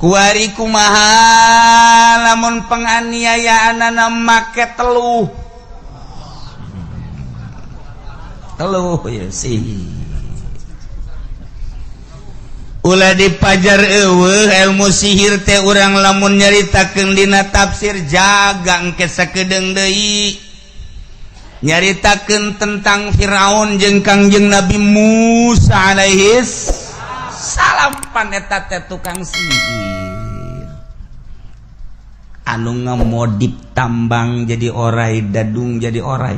Kuari kumaha lamun penganiayaanana make teluh. Teluh ya sih. Ulah dipajar eueuh ilmu sihir teh urang lamun nyaritakeun dina tafsir jaga engke sakedeung deui. Nyaritakeun tentang Firaun jeung Kangjeng Nabi Musa alaihis salam pan eta teh tukang sihir. Anu ngemodip tambang jadi orai, dadung jadi orai.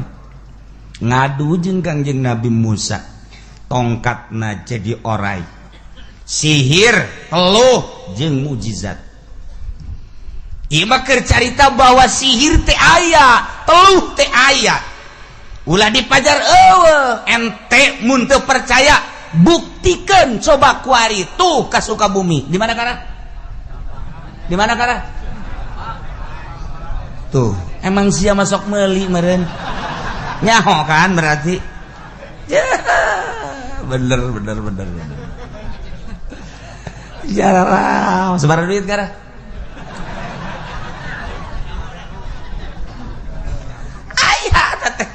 Ngadu jeung Kangjeng Nabi Musa, tongkatna jadi orai. Sihir, teluh jeung mujizat. Ieu mah keur carita bahwa sihir teh aya, teluh teh aya. Ulah dipajar eueuh, ente mun teu percaya buktikeun coba kuari tuh ka Sukabumi. Di mana kara? Di mana kara? Tuh, emang sia masuk meuli meureun. Nyaho kan berarti. Ya, bener bener bener bener. Jarang, sebar duit kara. Aya teh.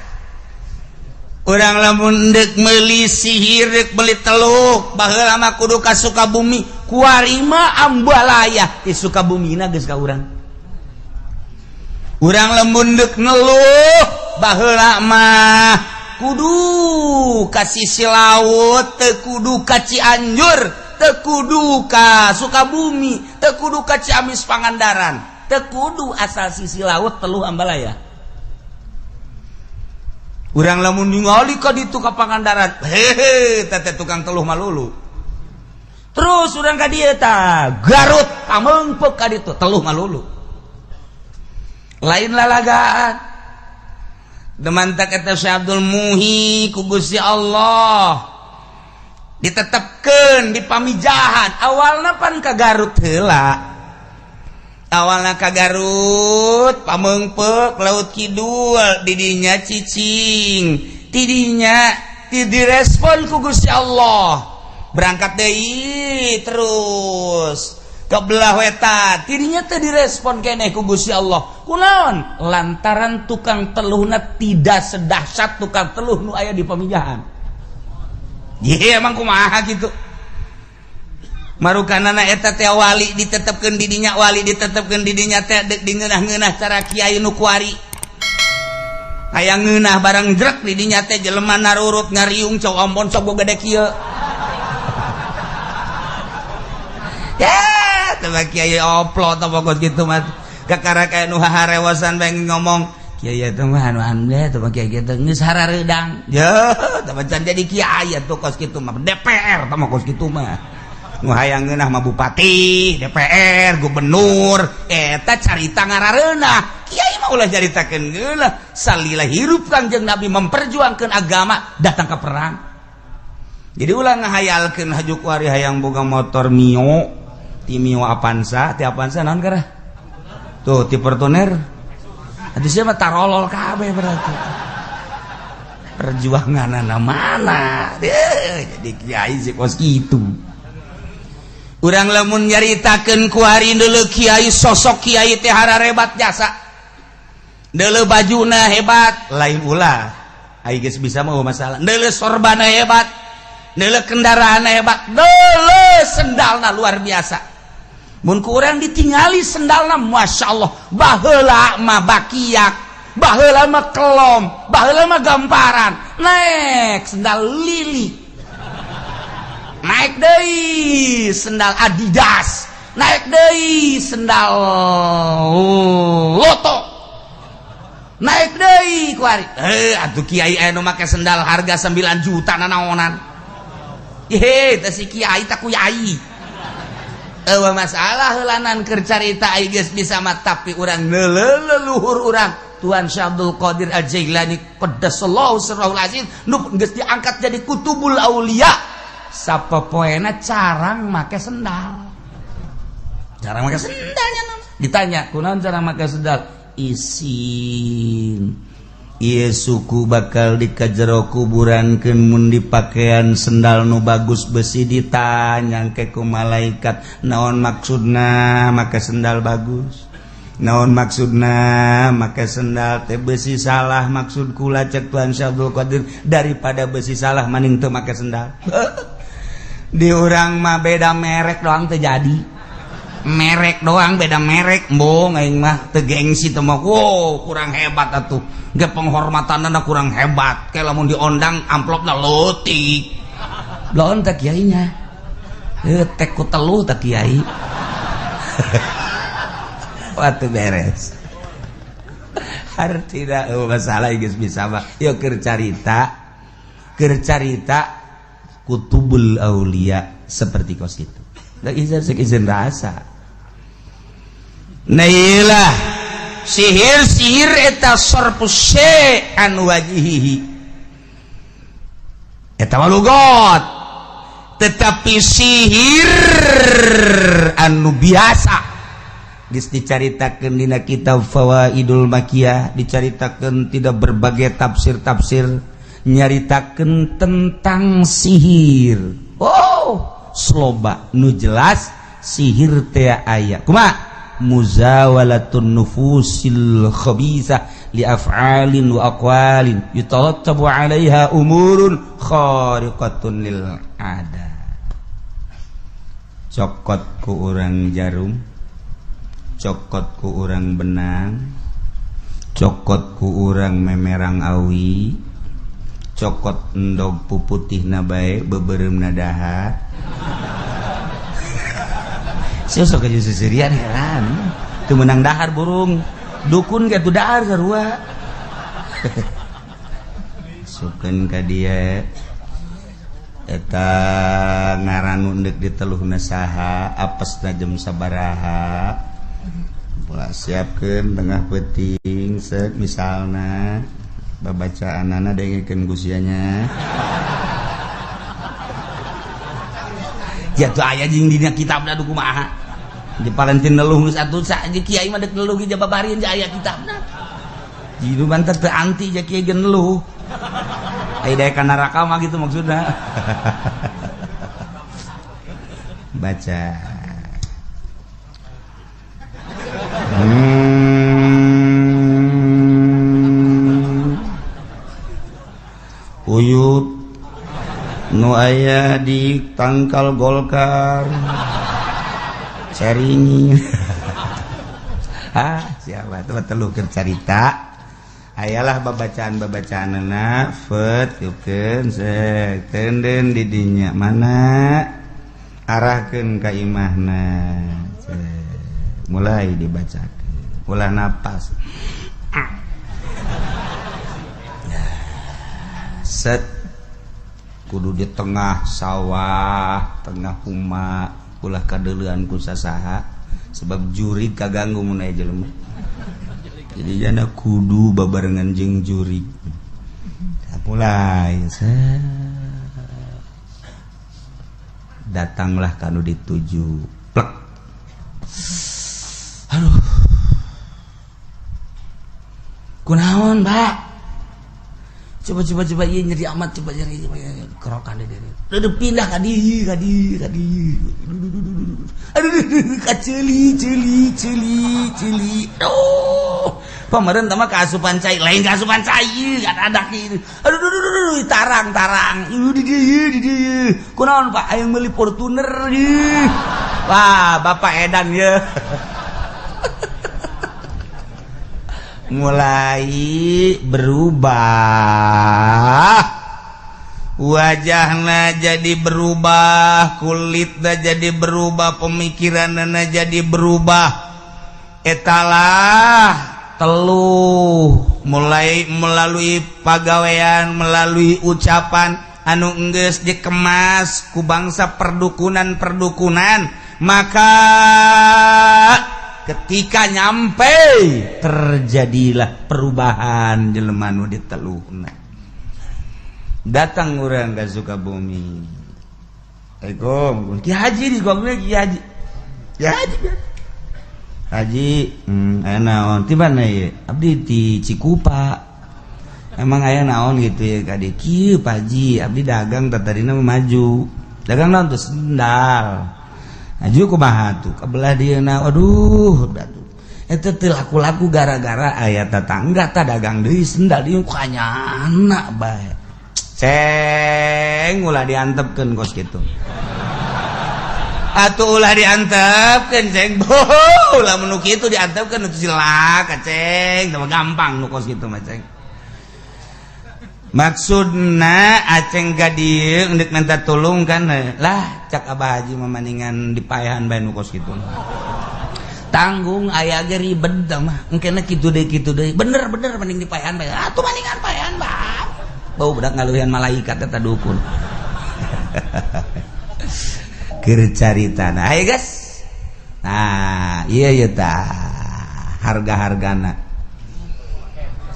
Urang lamun deuk meuli sihir, deuk meuli teluk, baheula mah kudu ka Sukabumi, kuari mah ambalaya di Sukabumina geus ka urang. Urang lamun deuk ngeluh, baheula mah kudu ka sisi laut, teu kudu ka Cianjur, teu kudu ka Sukabumi, teu kudu ka Ciamis Pangandaran, teu kudu asal sisi laut teluh ambalaya. Urang lamun ningali ka ditu ka Pangandaran, hehe, teh tukang teluh malulu. Terus urang ka dieu tah, Garut pamengpeuk ka ditu teluh malulu. Lain lalagaan. Demantak eta Syekh Abdul Muhi ku Gusti Allah ditetepkeun di Pamijahan. Awalna pan ka Garut heula. Awalna ka Garut pamengpeuk Laut Kidul didinya cicing, tidinya direspon ku Gusti Allah. Berangkat deui terus ke belah wetan, tidinya teu direspon keneh ku Gusti Allah. Kunaon? Lantaran tukang teluhna tidak sedahsyat tukang teluh nu aya di Pamijahan. Ye emang kumaha gitu. Marukanana eta teh wali ditetepkeun di dinya, wali ditetepkeun di dinya teh deuk dingeunah-ngeunah cara kiai nu kuari. Hayang ngeunah barang jrek di dinya teh jelema narurut ngariung cau ampon sok gede kieu. Ya, teh kiai oplo teh pokok kitu mah. Kakara kaya nu haharewasan bae ngomong kiai eta mah anu ande teh kiai kitu geus harareudang. Ya, teh can jadi kiai atuh kos kitu mah DPR teh mah kos kitu mah. Nu hayang ngeunah mah bupati, DPR, gubernur, eta carita ngarareunah. Kiai mah ulah caritakeun geunah. Salila hirup Kangjeng Nabi memperjuangkeun agama datang ke perang. Jadi ulah ngahayalkeun haju kuari hayang boga motor Mio, ti Mio Avanza, ti Avanza naon karah? Tuh ti Fortuner. Atuh sia mah tarolol kabeh berarti. Perjuanganana mana? Jadi kiai sih kos kitu. Urang lamun nyaritakeun kuari deuleu kiai sosok kiai teh hararebat jasa. Deuleu bajuna hebat, lain ulah. Ai geus bisa mah masalah. Deuleu sorbana hebat, deuleu kendaraanna hebat, deuleu sendalna luar biasa. Mun ku urang ditingali sendalna masyaallah, baheula mah bakiak, baheula mah kelom, baheula mah gamparan. Naik sendal lili, naik deui sendal Adidas, naik deui sendal Loto, naik deui kuari. Atuh kiai anu make sendal harga 9 juta nanaonan. Hehe, teh si kiai tak kuyai. Eueuh masalah heulanan keur carita ai geus bisa mah, tapi urang leluhur urang Tuhan Syekh Abdul Qadir Al-Jailani qaddasallahu sirrahul aziz nu geus diangkat jadi kutubul aulia. Sapopoena carang make sendal. Carang make sendalnya. Ditanya, kunaon cara make sendal? Isin. Ieu suku bakal dikajero kuburankeun mun dipakean sendal nu bagus besi ditanyangke ku malaikat naon maksudna make sendal bagus, naon maksudna make sendal teh besi salah maksud kula cek Tuhan Syekh Abdul Qadir daripada besi salah maning teu make sendal. Di urang mah beda merek doang teu jadi. Merek doang beda merek embung aing mah teu gengsi teu mah wow kurang hebat atuh ge penghormatanna kurang hebat kayak lamun diondang amplopna leutik lawan teh kiainya tek ku telu teh kiai. Wah teu beres artina masalah geus bisa mah yeuh keur carita kutubul aulia seperti kos itu. Da izin rasa. Nah sihir-sihir eta sorfus syai' an wajhihi eta mah lugot, tetapi sihir anu biasa geus dicaritakeun dina kitab Fawaidul Makiyah, dicaritakeun tidak berbagai tafsir-tafsir nyaritakeun tentang sihir. Oh, sloba nu jelas sihir teh aya kumaha muzawalatun nufusil khabisah li af'alin wa aqwalin yatarattabu 'alaiha umurun khariqatun lil 'ada. Cokot ku urang jarum, cokot ku urang benang, cokot ku urang memerang awi, cokot endog puputihna bae beubeuremna dahar. Sok aja seserian heran. Teu meunang dahar burung. Dukun ge tuh dahar sarua. Sukeun ka dieu eta ngaran nu deuk diteluhna saha, apesna jam sabaraha. Pola siapkeun tengah peuting seuk misalna babacaanana dengekeun gusianya. Jatuh aya jeung dina kitabna du kumaha. Di Palentin neluh geus atuh sa kiai mah deuk neluh ge jababarin aya kitabna. Jitu banter teu anti ja kiai ge neluh. Aya daek ka neraka mah gitu maksudna. Baca. Uyut nu aya di tangkal Golkar. Caringin. Ah, siapa tuh telu keur carita. Ayalah babacaan-babacaanna fet yukeun sek tenden di dinya mana arahkeun ka imahna. Mulai dibacakeun. Ulah napas. Set kudu di tengah sawah, tengah huma, ulah kadeuleuan ku sasaha sebab jurig kaganggu mun aya jelema. Jadi jana kudu babarengan jeung jurig. Mulai set. Datanglah kanu dituju. Plek. Aduh. Kunaon, Pak? Coba ieu nyeri amat, coba nyeri kerokan di dieu. Udah pindah ka dieu, ka dieu, ka dieu. Aduh, ka ceuli, ceuli, ceuli, ceuli. Aduh. Pameureun tah mah kaasupan cai, lain kaasupan cai, kan ada kieu. Aduh, aduh, tarang, tarang. Ieu di dieu, di dieu. Kunaon, Pak? Aya meuli Fortuner ieu. Wah, Bapak edan ye. Mulai berubah wajahna jadi berubah, kulitna jadi berubah, pemikiranna jadi berubah. Etalah teluh mulai melalui pagawean, melalui ucapan anu enggeus dikemas ku bangsa perdukunan-perdukunan, maka ketika nyampe terjadilah perubahan jelema nu diteluhna. Datang urang ka Sukabumi. Assalamualaikum. Ki Haji di gua Ki Haji. Ki Haji. Haji, aya naon? Ti mana ieu? Abdi ti Cikupa. Emang aya naon gitu ya ka dieu? Kieu, Pak Haji, abdi dagang tadina maju. Dagang naon tuh? Sendal. Maju kumaha tuh? Kabelah dieuna, aduh, eta teu laku-laku gara-gara aya tetangga tah dagang deui sendal dieu kanyana bae. Ceng, ulah diantepkeun kos kitu. Atuh ulah diantepkeun, Ceng. Boh, ulah nu kitu diantepkeun atuh cilaka, Ceng. Teu gampang nu kos kitu mah, Ceng. Maksudna Aceng ka dieu endek minta tulung kan lah, cak Abah Haji mah maningan dipaehan bae nu kos kitu. Tanggung aya ge ribet mah. Engkena kitu deui, kitu deui. Bener bener mending dipaehan bae. Atuh maningan paehan bae. Bau budak ngaluhian malaikat eta dukun. Keur caritana. Ayo, guys. Nah, iya iya tah harga-hargana.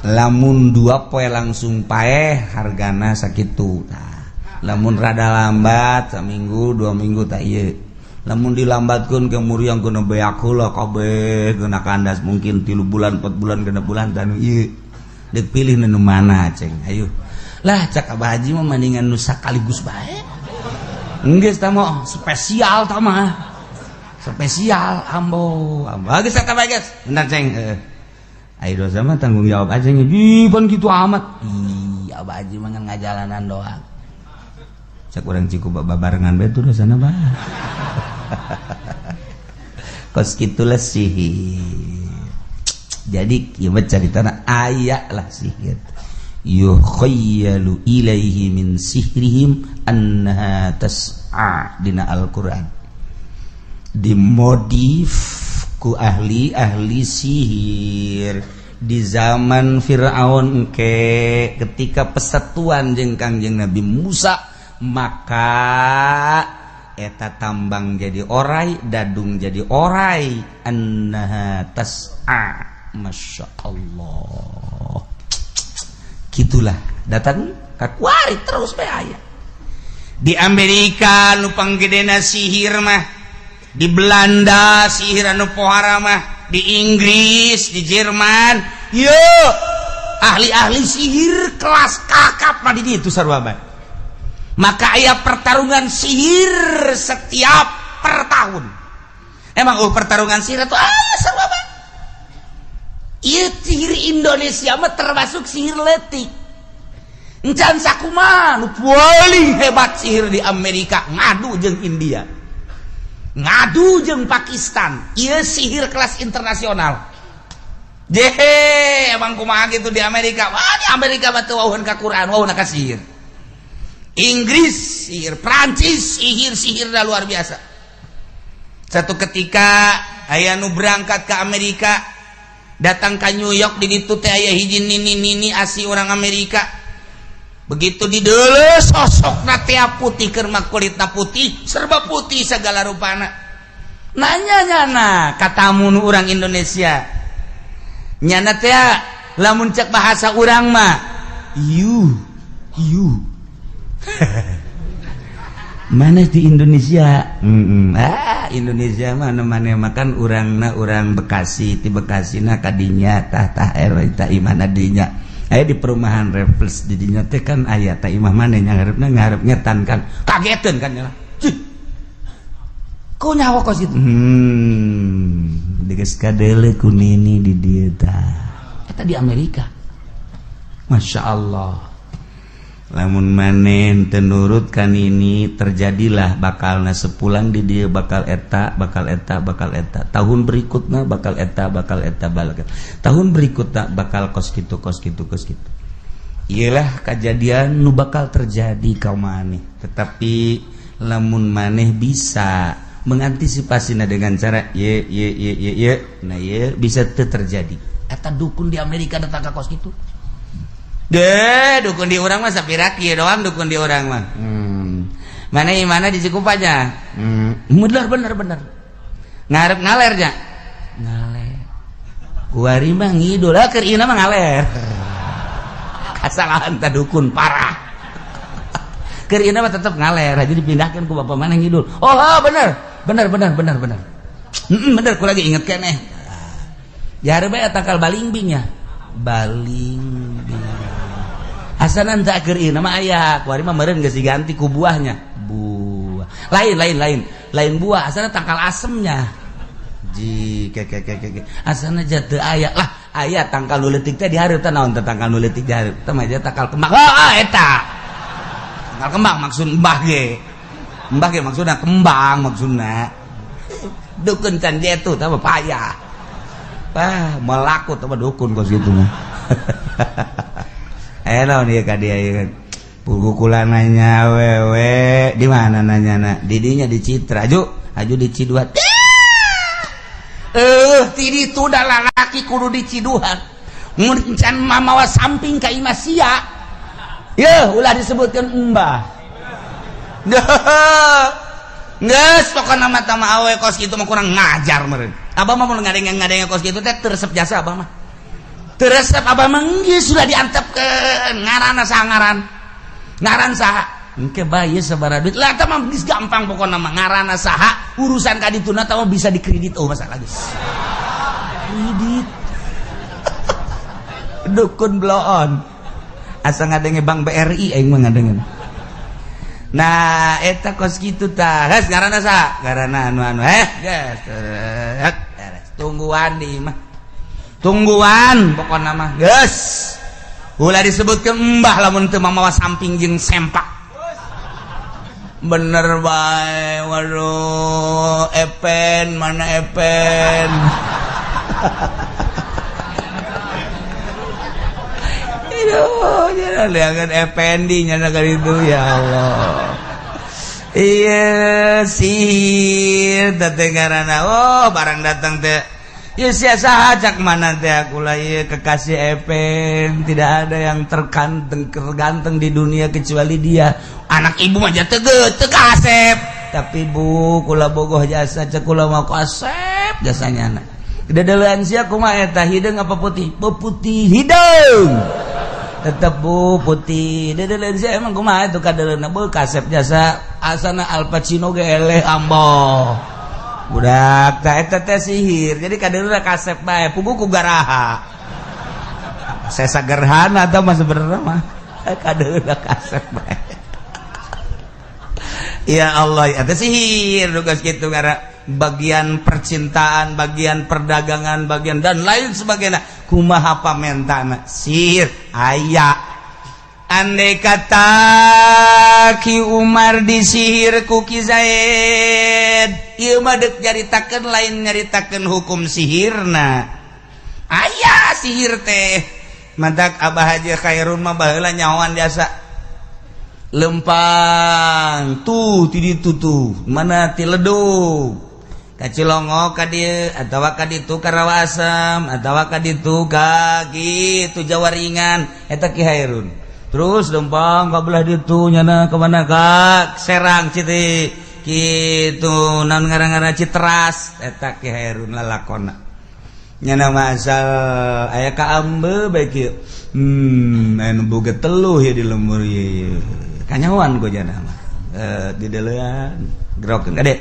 Lamun 2 poe langsung paeh hargana sakitu. Nah, lamun rada lambat seminggu 2 minggu tak iya. Lamun dilambatkeun ke muriang kena beak heula kabeh kena kandas mungkin 3 bulan, 4 bulan, 6 bulan tanu ieu. Deuk pilih nu mana, Ceng? Ayo. Lah, cak Abah Haji mah mendingan nu sakaligus bae. Geus tah mah spesial tah mah. Spesial ambo. Ambo. Geus eta bae, geus. Bentar, Ceng. Heeh. Ayo dosa mah tanggung jawab aja nih. Pan gitu amat. Ih, Abah Haji mah ngajalanan doang. Cak urang Cikupa babarengan bae tuh dosana bah. Kos kitulah sihir. Jadi kieu mah caritana aya lah sihir. Yukhayyalu ilaihi min sihrihim annaha tas'a dina Al-Qur'an. Dimodif ku ahli-ahli sihir di zaman Fir'aun ke ketika persatuan jeung Kangjeng Nabi Musa, maka eta tambang jadi orai, dadung jadi orai, annaha tas'a. Masya Allah, gitulah datang kakuari terus bae aya di Amerika nu panggedena sihir mah, di Belanda sihir anu pohara mah, di Inggris, di Jerman. Yo, ahli-ahli sihir kelas kakap mah di ditu sarua bae. Maka aya pertarungan sihir setiap per tahun. Emang oh pertarungan sihir itu aya sarua bae. Ieu sihir Indonesia mah termasuk sihir letik. Encan sakumaha nu paling hebat sihir di Amerika ngadu jeung India, ngadu jeung Pakistan. Ieu sihir kelas internasional. Jehe, emang kumaha gitu di Amerika? Wah, di Amerika mah teu wauheun ka Quran, wauhna ka sihir. Inggris sihir, Prancis sihir, sihirna luar biasa. Satu ketika aya nu berangkat ke Amerika, datang ke New York, di ditu teh aya hiji nini-nini asli orang Amerika. Begitu dideuleu sosokna teh putih, keur mah kulitna putih, serba putih segala rupana. Nanya nyana katamu nu urang Indonesia. Nyana teh lamun cek bahasa urang mah, "You, you. Mana di Indonesia?" Ah, Indonesia mana mana makan urangna urang Bekasi, ti Bekasi na kadinya tah tah er tah imana dinya. Aya di perumahan Raffles di dinya teh kan aya tah imah mana nyaharepna ngarep ngetan kan. Kageteun kan nya. Kok nyawa kos itu? Geus kadeuleu ku nini di dieu tah. Eta di Amerika. Masya Allah. Lamun maneh teu nurut kan ini terjadilah bakalna sepulang di dia bakal eta, bakal eta, bakal eta, tahun berikutnya bakal eta, bakal eta, bakal eta, tahun berikutnya bakal kos gitu, kos gitu, kos gitu. Iyalah kejadian nu bakal terjadi kau maneh. Tetapi lamun maneh bisa mengantisipasi dengan cara ye ye ye ye ye, nah ye bisa terjadi. Eta dukun di Amerika datang ke kos gitu deh. Dukun di urang mah sapira kieu doang dukun di urang mah. Mana mana di Cikupa aja. Bener bener bener. Ngarep ngaler nya. Ngaler. Kuari mah ngidul lah keur ieu mah ngaler. Kasalahan ta dukun parah. Keur ieu mah tetep ngaler aja dipindahkan ku bapak mana ngidul. Oh, bener. Bener bener bener bener. Bener ku lagi inget keneh. Jare bae tangkal balingbing ya. Balingbing. Asana teu keur ieu mah aya, kuari mah meureun geus diganti ku buahnya. Buah. Lain lain lain. Lain buah, asana tangkal asemnya. Ji ke ke ke ke. Asana jatuh aya lah, aya tangkal nu leutik teh dihareup teh naon teh tangkal nu leutik dihareup. Teh mah tangkal kembang. Oh, eta. Tangkal kembang maksud mbah ge. Mbah ge maksudna kembang maksudna. Dukun can jetu teh mah payah. Wah, melaku teh mah dukun kos kitu mah. Naon ieu ka dia ieu. Pugukulan nanya wewe di mana nanya na? Didinya di Citra. Aju, aju di Ciduhan. Ti ditu da lalaki kudu di Ciduhan. Mun can mamawa samping ka imah sia. Yeuh, ulah disebutkeun embah. Geus pokona mah tama awe kos kitu mah kurang ngajar meureun. Abah mah mun ngadenge-ngadenge kos kitu teh teu resep jasa abah mah. Teu resep abah mah geus sudah diantepkeun ngaranna saha ngaran. Ngaran saha? Engke bae sabaraha duit. Lah eta mah geus gampang pokona mah ngaranna saha, urusan ka dituna tah mah bisa dikredit oh masalah geus. Kredit. Dukun bloon. Asa ngadenge Bank BRI aing mah ngadenge. Nah, eta kos kitu tah. Geus ngaranna saha? Ngaranna anu-anu. Geus. Beres. Tungguan di imah. Tungguan pokona mah. Geus. Ulah disebutkeun embah lamun teu mamawa samping jeung sempak. Bener bae. Waduh, Epen mana Epen? Aduh, jangan lihat Effendi nyana kali itu ya Allah. Iya sihir teh ngaranna. Oh, barang datang teh. Ya sia saha cak mana teh aku lah ieu kekasih Epen, tidak ada yang terganteng terganteng di dunia kecuali dia. Anak ibu mah teu teu kasep. Tapi bu kula bogoh jasa cek kula mah kasep jasanya anak. Dedelean sia kumaha eta hideung apa putih? Putih hideung. Tetep bu putih. Dedelean sia emang kumaha itu kadeleuna beuh kasep jasa asana Al Pacino ge eleh ambo. Budak tah eta teh sihir. Jadi kadeleuna kasep bae puguh ku garaha. Sesa gerhana tah mah sebenarnya mah. Kadeleuna kasep bae. Ya Allah, eta sihir tugas kitu gara bagian percintaan, bagian perdagangan, bagian dan lain sebagainya. Kumaha pamentana sihir aya. Andai kata Ki Umar disihir ku Ki Zaid, ieu mah deuk nyaritakeun lain nyaritakeun hukum sihirna. Aya sihir teh. Mantak Abah Haji Khairun mah baheula nyahoan jasa. Lempang tuh ti ditu tuh mana ti ledug ka Cilongok ka dieu atawa ka ditu ka Rawa Asem atawa ka ditu ka kitu Jawa Ringan eta Ki Hairun. Terus lempang ka belah ditu nyana ka mana ka Serang Citi kitu naon ngaran-ngaran Citeras eta Ki Hairun lalakonna. Nyana mah asal aya ka ambe bae kieu. Anu boga teluh ya di lembur ieu. Kanyahoan ku jana mah. Di deulean gerokeun kade.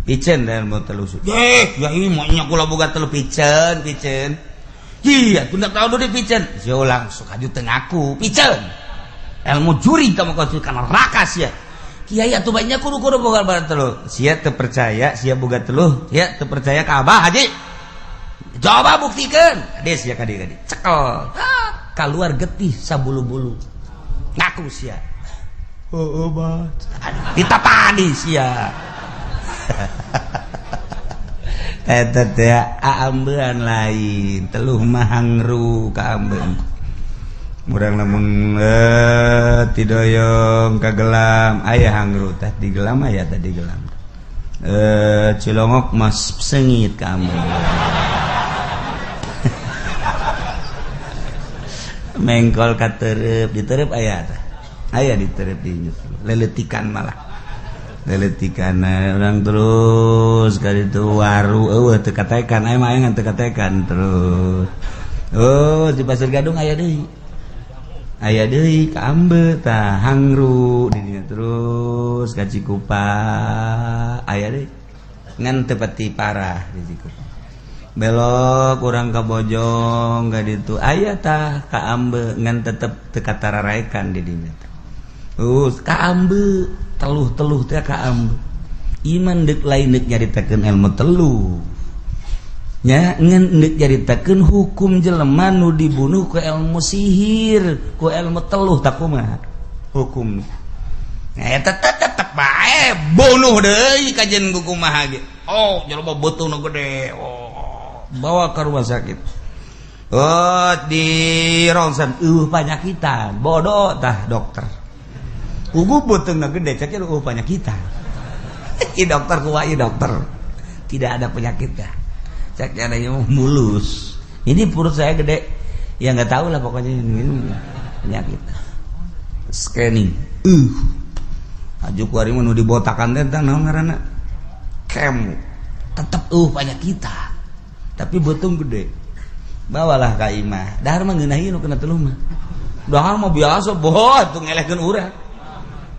Piceun dan mau teluh. Ya ini mau nya kula boga teluh piceun, piceun. Iya, tunda tahu di piceun. Sia langsung aju teu ngaku, piceun. Ilmu juri kamu kau kana neraka sia. Kiai atuh banyak kudu-kudu boga teluh. Sia teu percaya, sia boga teluh, sia teu percaya ka Abah Haji. Coba buktikan. Des ya kadi kadi. Cekel. Keluar getih sabulu-bulu. Ngaku sia. Oh, bah. Ditapani sia. Eta teh aambean lain, teluh mah hangru ka ambeun. Murang lamun tidoyong kagelam aya hangru tah digelam aya tah digelam. Cilongok mas sengit ka ambeun. Mengkol katerep diterep aya tah. Aya diterep di leletikan malah. Leletikan orang terus kali itu waru eueuh teu katekan aya mah aya teu katekan terus. Oh di Pasir Gadung aya deui. Aya deui ka Ambe tah hangru di dinya terus ka Cikupa aya deui. Ngan teu pati parah di Cikupa. Belok kurang ka Bojong ka ditu aya tah ka ambe ngan tetep teu katararaekan di dinya. Ka ambe teluh-teluh teh ka ambe. Iman deuk lain deuk nyaritakeun ilmu teluh. Nya ngan deuk nyaritakeun hukum jelema nu dibunuh ku ilmu sihir, ku ilmu teluh tak kumaha hukum. Nah eta tetep bae bunuh deui kajen ku kumaha ge. Oh, jelema beuteungna gede. Oh, bawa ke rumah sakit. Oh, di rongsen panyakitan. Bodoh tah dokter. Ugu beuteungna gede cek panyakitan. I dokter kumaha dokter. Tidak ada penyakitnya. Cek ada yang mulus. Ini perut saya gede. Ya nggak tahu lah pokoknya ini penyakit. Scanning. Aju kuari mah nu dibotakan teh naon ngaranna? Kemo. Tetep panyakitan. Tapi beuteung gede. Bawalah ka imah. Dahar mah ngeunah ieu nu kena teluh mah. Dahar mah biasa boh atuh ngelehkeun urang.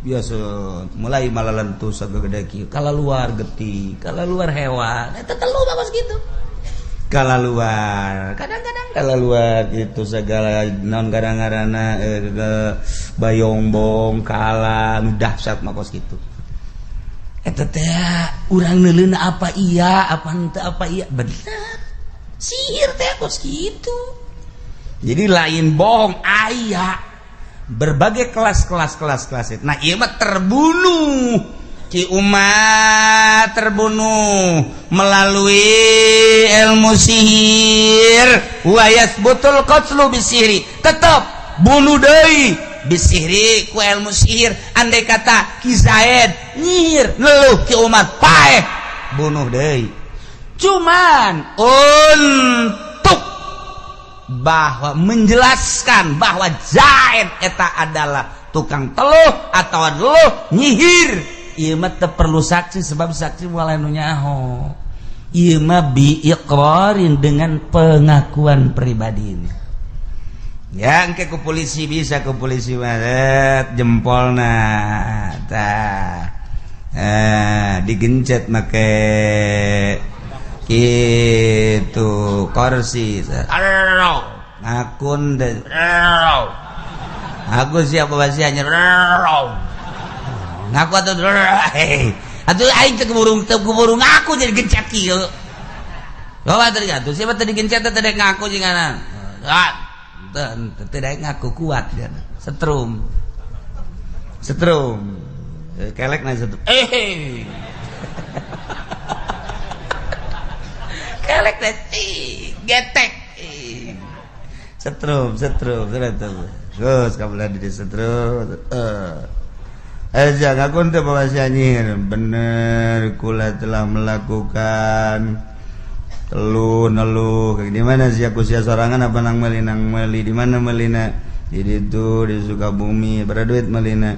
Biasa mulai malalentu sagede kieu. Kalaluar getih, kalaluar hewan. Eta teluh mah kos kitu. Kalaluar, kadang-kadang kalaluar gitu segala naon kadang-kadang bayongbong kala nu dahsyat mah kos kitu. Eta teh urang neuleuna apa iya, apa henteu apa iya, bener. Sihir teh kos kitu. Jadi lain bohong aya berbagai kelas-kelas kelas-kelas. Nah ieu mah terbunuh. Ki umat terbunuh melalui ilmu sihir. Wa yasbutul qatlu bisihri. Tetap bunuh deui bisihri ku ilmu sihir. Andai kata Ki Zaid nyihir ngeluh ki umat paeh bunuh deui. Cuman untuk bahwa menjelaskan bahwa Zaid eta adalah tukang teluh atau teluh nyihir, ieu mah teu perlu saksi sebab saksi moal anu nyaho. Ieu mah bi iqrarin dengan pengakuan pribadi ini. Ya engke ku polisi bisa ku polisi mah jempolna tah digencet make gitu kursi ngakun deh aku siapa masih hanya ngaku atau atuh aing teu keburu ngaku jadi gencet kieu. Bawa tadi atuh siapa tadi gencet teh tadi ngaku jeung ah teu ngaku kuat dia setrum setrum kelek na setrum kelek teh getek setrum setrum setrum terus kamu di setrum jangan aku untuk bawa nyihir bener kula telah melakukan teluh neluh di mana sih aku sia sorangan apa nang meli nang meli di mana melina di ditu di Sukabumi berapa duit melina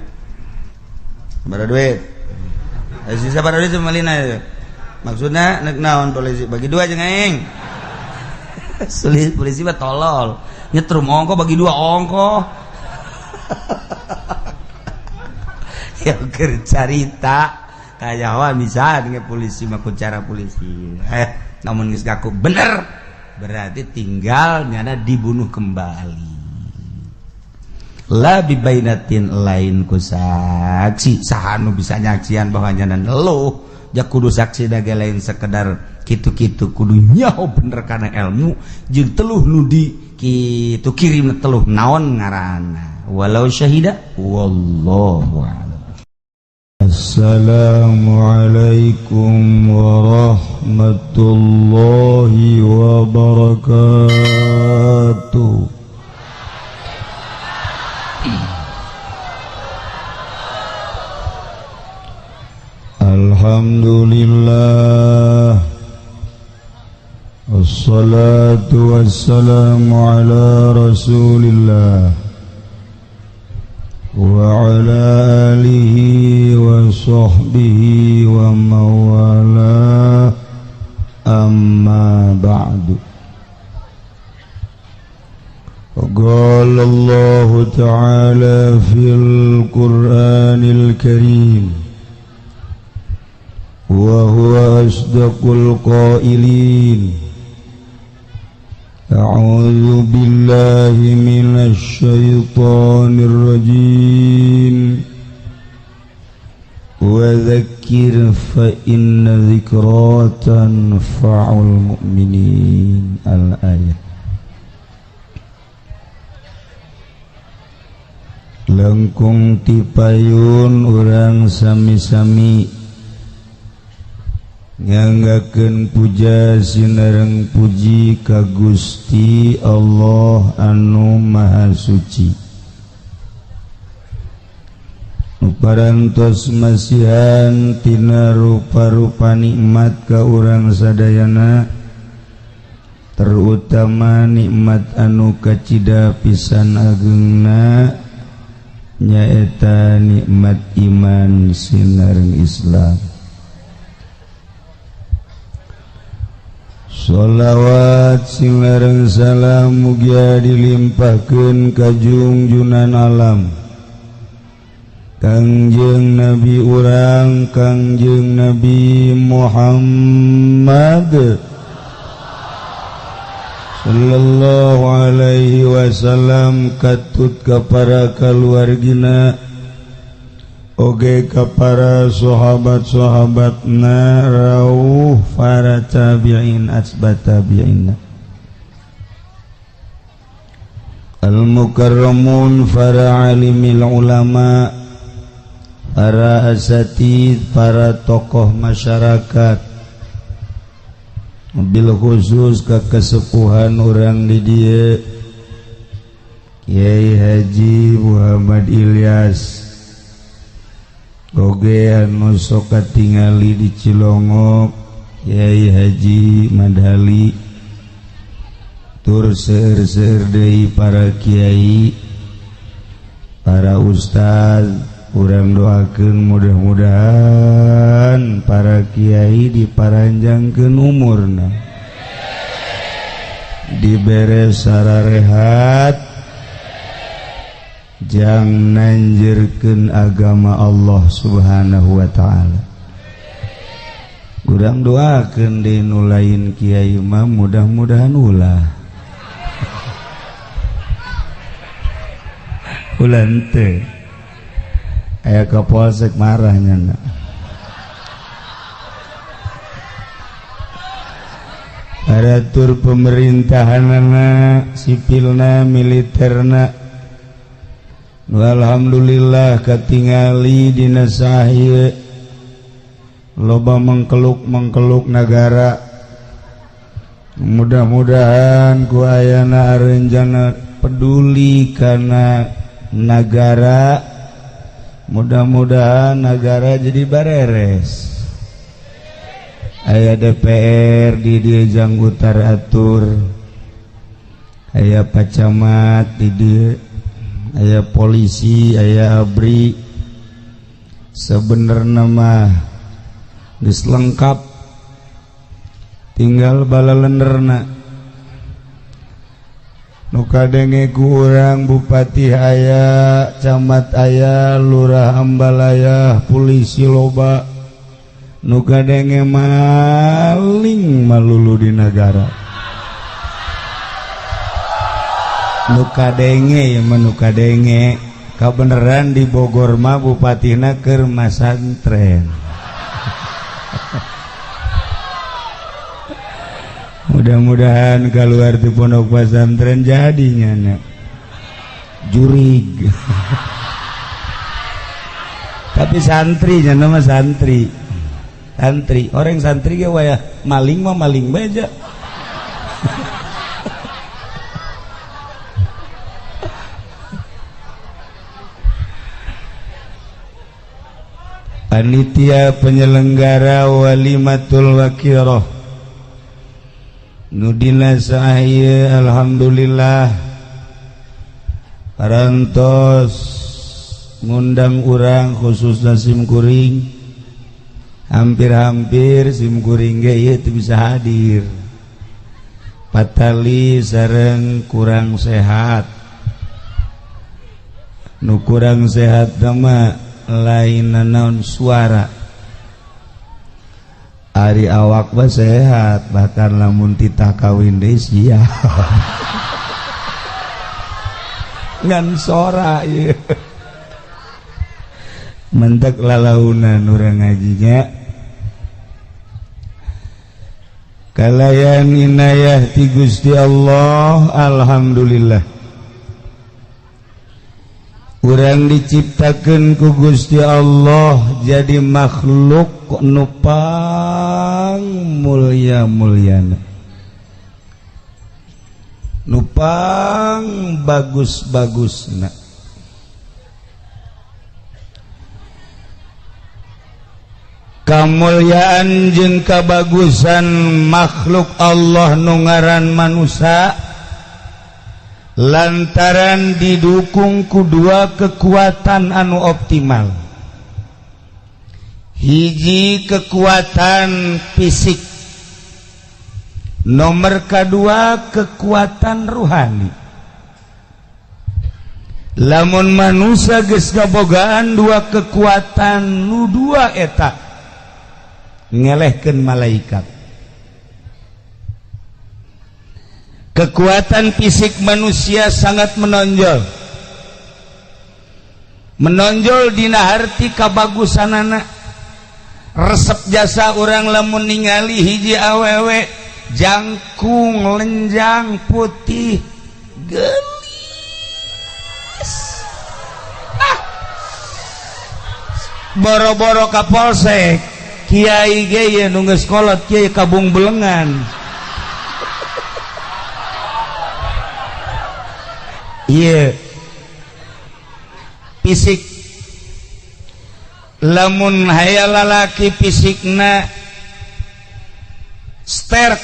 berapa duit sisa berapa duit melina itu maksudnya nek naon polisi bagi dua jeung aing. Polisi mah tolol nyetrum ongko bagi dua ongko. Ya keur carita kayawan bisa dengan polisi mah ku cara polisi. Namun geus ngaku bener berarti tinggal nyana dibunuh kembali. La bibainatin lain ku saksi saha nu bisa nyaksian bahwa nyana neluh ja kudu saksi dage lain sekedar kitu-kitu kudu nyaho bener kana ilmu jeung teluh nu di kitu kirim teluh naon ngaranna walau syahida wallahu a'lam. Assalamualaikum warahmatullahi wabarakatuh. Alhamdulillah. Wassalatu wassalamu ala Rasulillah wa ala alihi wa sahbihi wa mawala, amma ba'du. Qala Allah ta'ala fil Qur'anil Karim wa huwa asdaqul qailin. A'udzu billahi minasy syaithanir rajim. Wa dzakkir fa inna dzikra tanfa'ul mu'minin. Al-ayat. Lengkung tipayun urang sami-sami nganggakeun puja sinareng puji ka Gusti Allah anu Maha Suci. Nu parantos masihan tina rupa-rupa nikmat ka urang sadayana, terutama nikmat anu kacida pisan agengna nyaeta nikmat iman sinareng Islam. Sholawat sinareng salam mugia dilimpahkeun ka junjunan alam Kangjeng Nabi urang Kangjeng Nabi Muhammad sallallahu alaihi wasallam, katut ka para kaluargina oge ka para sahabat-sahabatna rauh para tabi'in asbat tabi'in al-mukarramun, para alimil ulama, para asatid, para tokoh masyarakat, bil khusus ke kesepuhan orang di dieu Kiai Haji Muhammad Ilyas oge anu sok katingali di Cilongok Kiai Haji Madhali, tur seueur-seueur deui para kiai, para ustaz. Urang doakeun mudah-mudahan para kiai diparanjangkeun umurna, dibere sararehat, jang nanjirkeun agama Allah Subhanahu wa ta'ala. Urang doakeun deui nu lain kiai mah mudah-mudahan ulah ulah henteu. Aya ka polsek marahnya na. Aratur pemerintahanana, sipilna, militerna. Alhamdulillah katingali dina sahih loba mengkeluk-mengkeluk nagara. Mudah-mudahan ku ayana arenjana peduli kana nagara. Mudah-mudahan negara jadi bareres. Aya DPR di dieu jang utar atur, aya pacamat di dieu, aya polisi, aya ABRI. Sebenarnya mah geus lengkap, tinggal balalenerna. Nu kadenge ku urang bupati aya, camat aya, lurah ambalaya, polisi loba. Nu kadenge maling malulu di nagara. Nu kadenge ya mah nu kadenge kabeneran di Bogor mah bupatina keur masantren. Mudah-mudahan keluar di pondok pesantren jadinya nak jurig. Tapi santri nya nama santri. Santri, orang santri ge wayah maling mah maling bae aja. Panitia penyelenggara Walimatul Wakirah nudina sahaya alhamdulillah parantos ngundang urang khususna simkuring, hampir-hampir simkuring ge ieu teu bisa hadir patali sareng kurang sehat. Nu kurang sehat mah lain naon suara. Ari awak mah sehat, bahkan lamun titah kawin deui siap. Ngan sora ieu. Mentek lalaunan urang ngajinya. Kalayan inayah ti Gusti Allah, alhamdulillah. Urang diciptakeun ku Gusti Allah jadi makhluk nu pang mulya-mulyana, nu pang bagus-bagusna. Kamulyaan jeung kabagusan makhluk Allah nu ngaran manusia lantaran didukung ku dua kekuatan anu optimal. Hiji kekuatan fisik, nomor kedua kekuatan ruhani. Lamun manusia geus kabogaan dua kekuatan nu dua eta ngelehkeun malaikat. Kekuatan fisik manusia sangat menonjol, menonjol dina harti kabagusanana. Resep jasa urang lamun ningali hiji awewe jangkung lenjang putih geulis, ah. Boro-boro ka polsek kiai ge ye nu geus kolot kiai kabung belengan. Iya, fisik. Lamun haya lalaki fisikna sterk,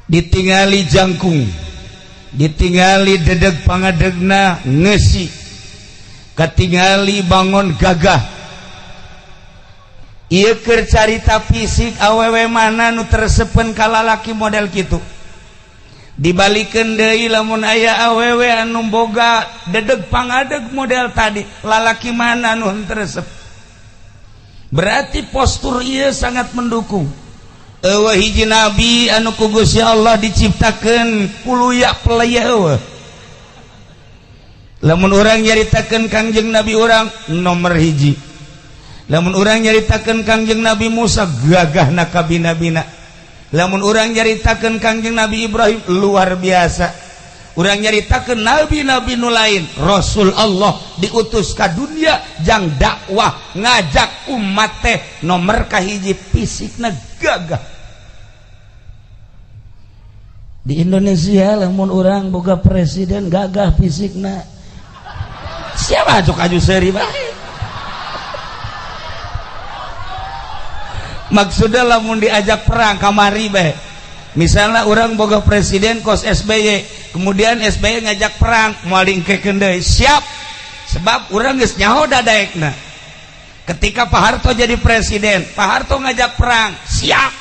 ditingali jangkung, ditingali dedeg pangadegna ngesi, katingali bangon gagah. Ieu keur carita fisik awewe mana nu tersepen ka lalaki model kitu. Dibalikeun deui lamun aya awewe anu boga dedeg pangadeg model tadi, lalaki mana nu henteu resep. Berarti postur ieu sangat mendukung. Eueuh hiji nabi anu ku Gusti Allah diciptakeun puluya pelaya eueuh. Lamun urang nyaritakeun Kangjeng Nabi urang nomor hiji. Lamun urang nyaritakeun Kangjeng Nabi Musa gagahna kabina-bina. Lamun urang nyaritakeun Kangjeng Nabi Ibrahim luar biasa. Urang nyaritakeun nabi-nabi nu lain, Rasul Allah diutus ka dunia jang dakwah ngajak umat teh nomor kahiji fisikna gagah. Di Indonesia lamun urang boga presiden gagah fisikna, siapa cok aju seuri bae. Maksudnya lamun diajak perang kamari bae. Misalnya orang boga presiden kos SBY, kemudian SBY ngajak perang moal diengkekeun deui, siap. Sebab urang geus nyaho dadaekna. Ketika Pak Harto jadi presiden, Pak Harto ngajak perang, siap.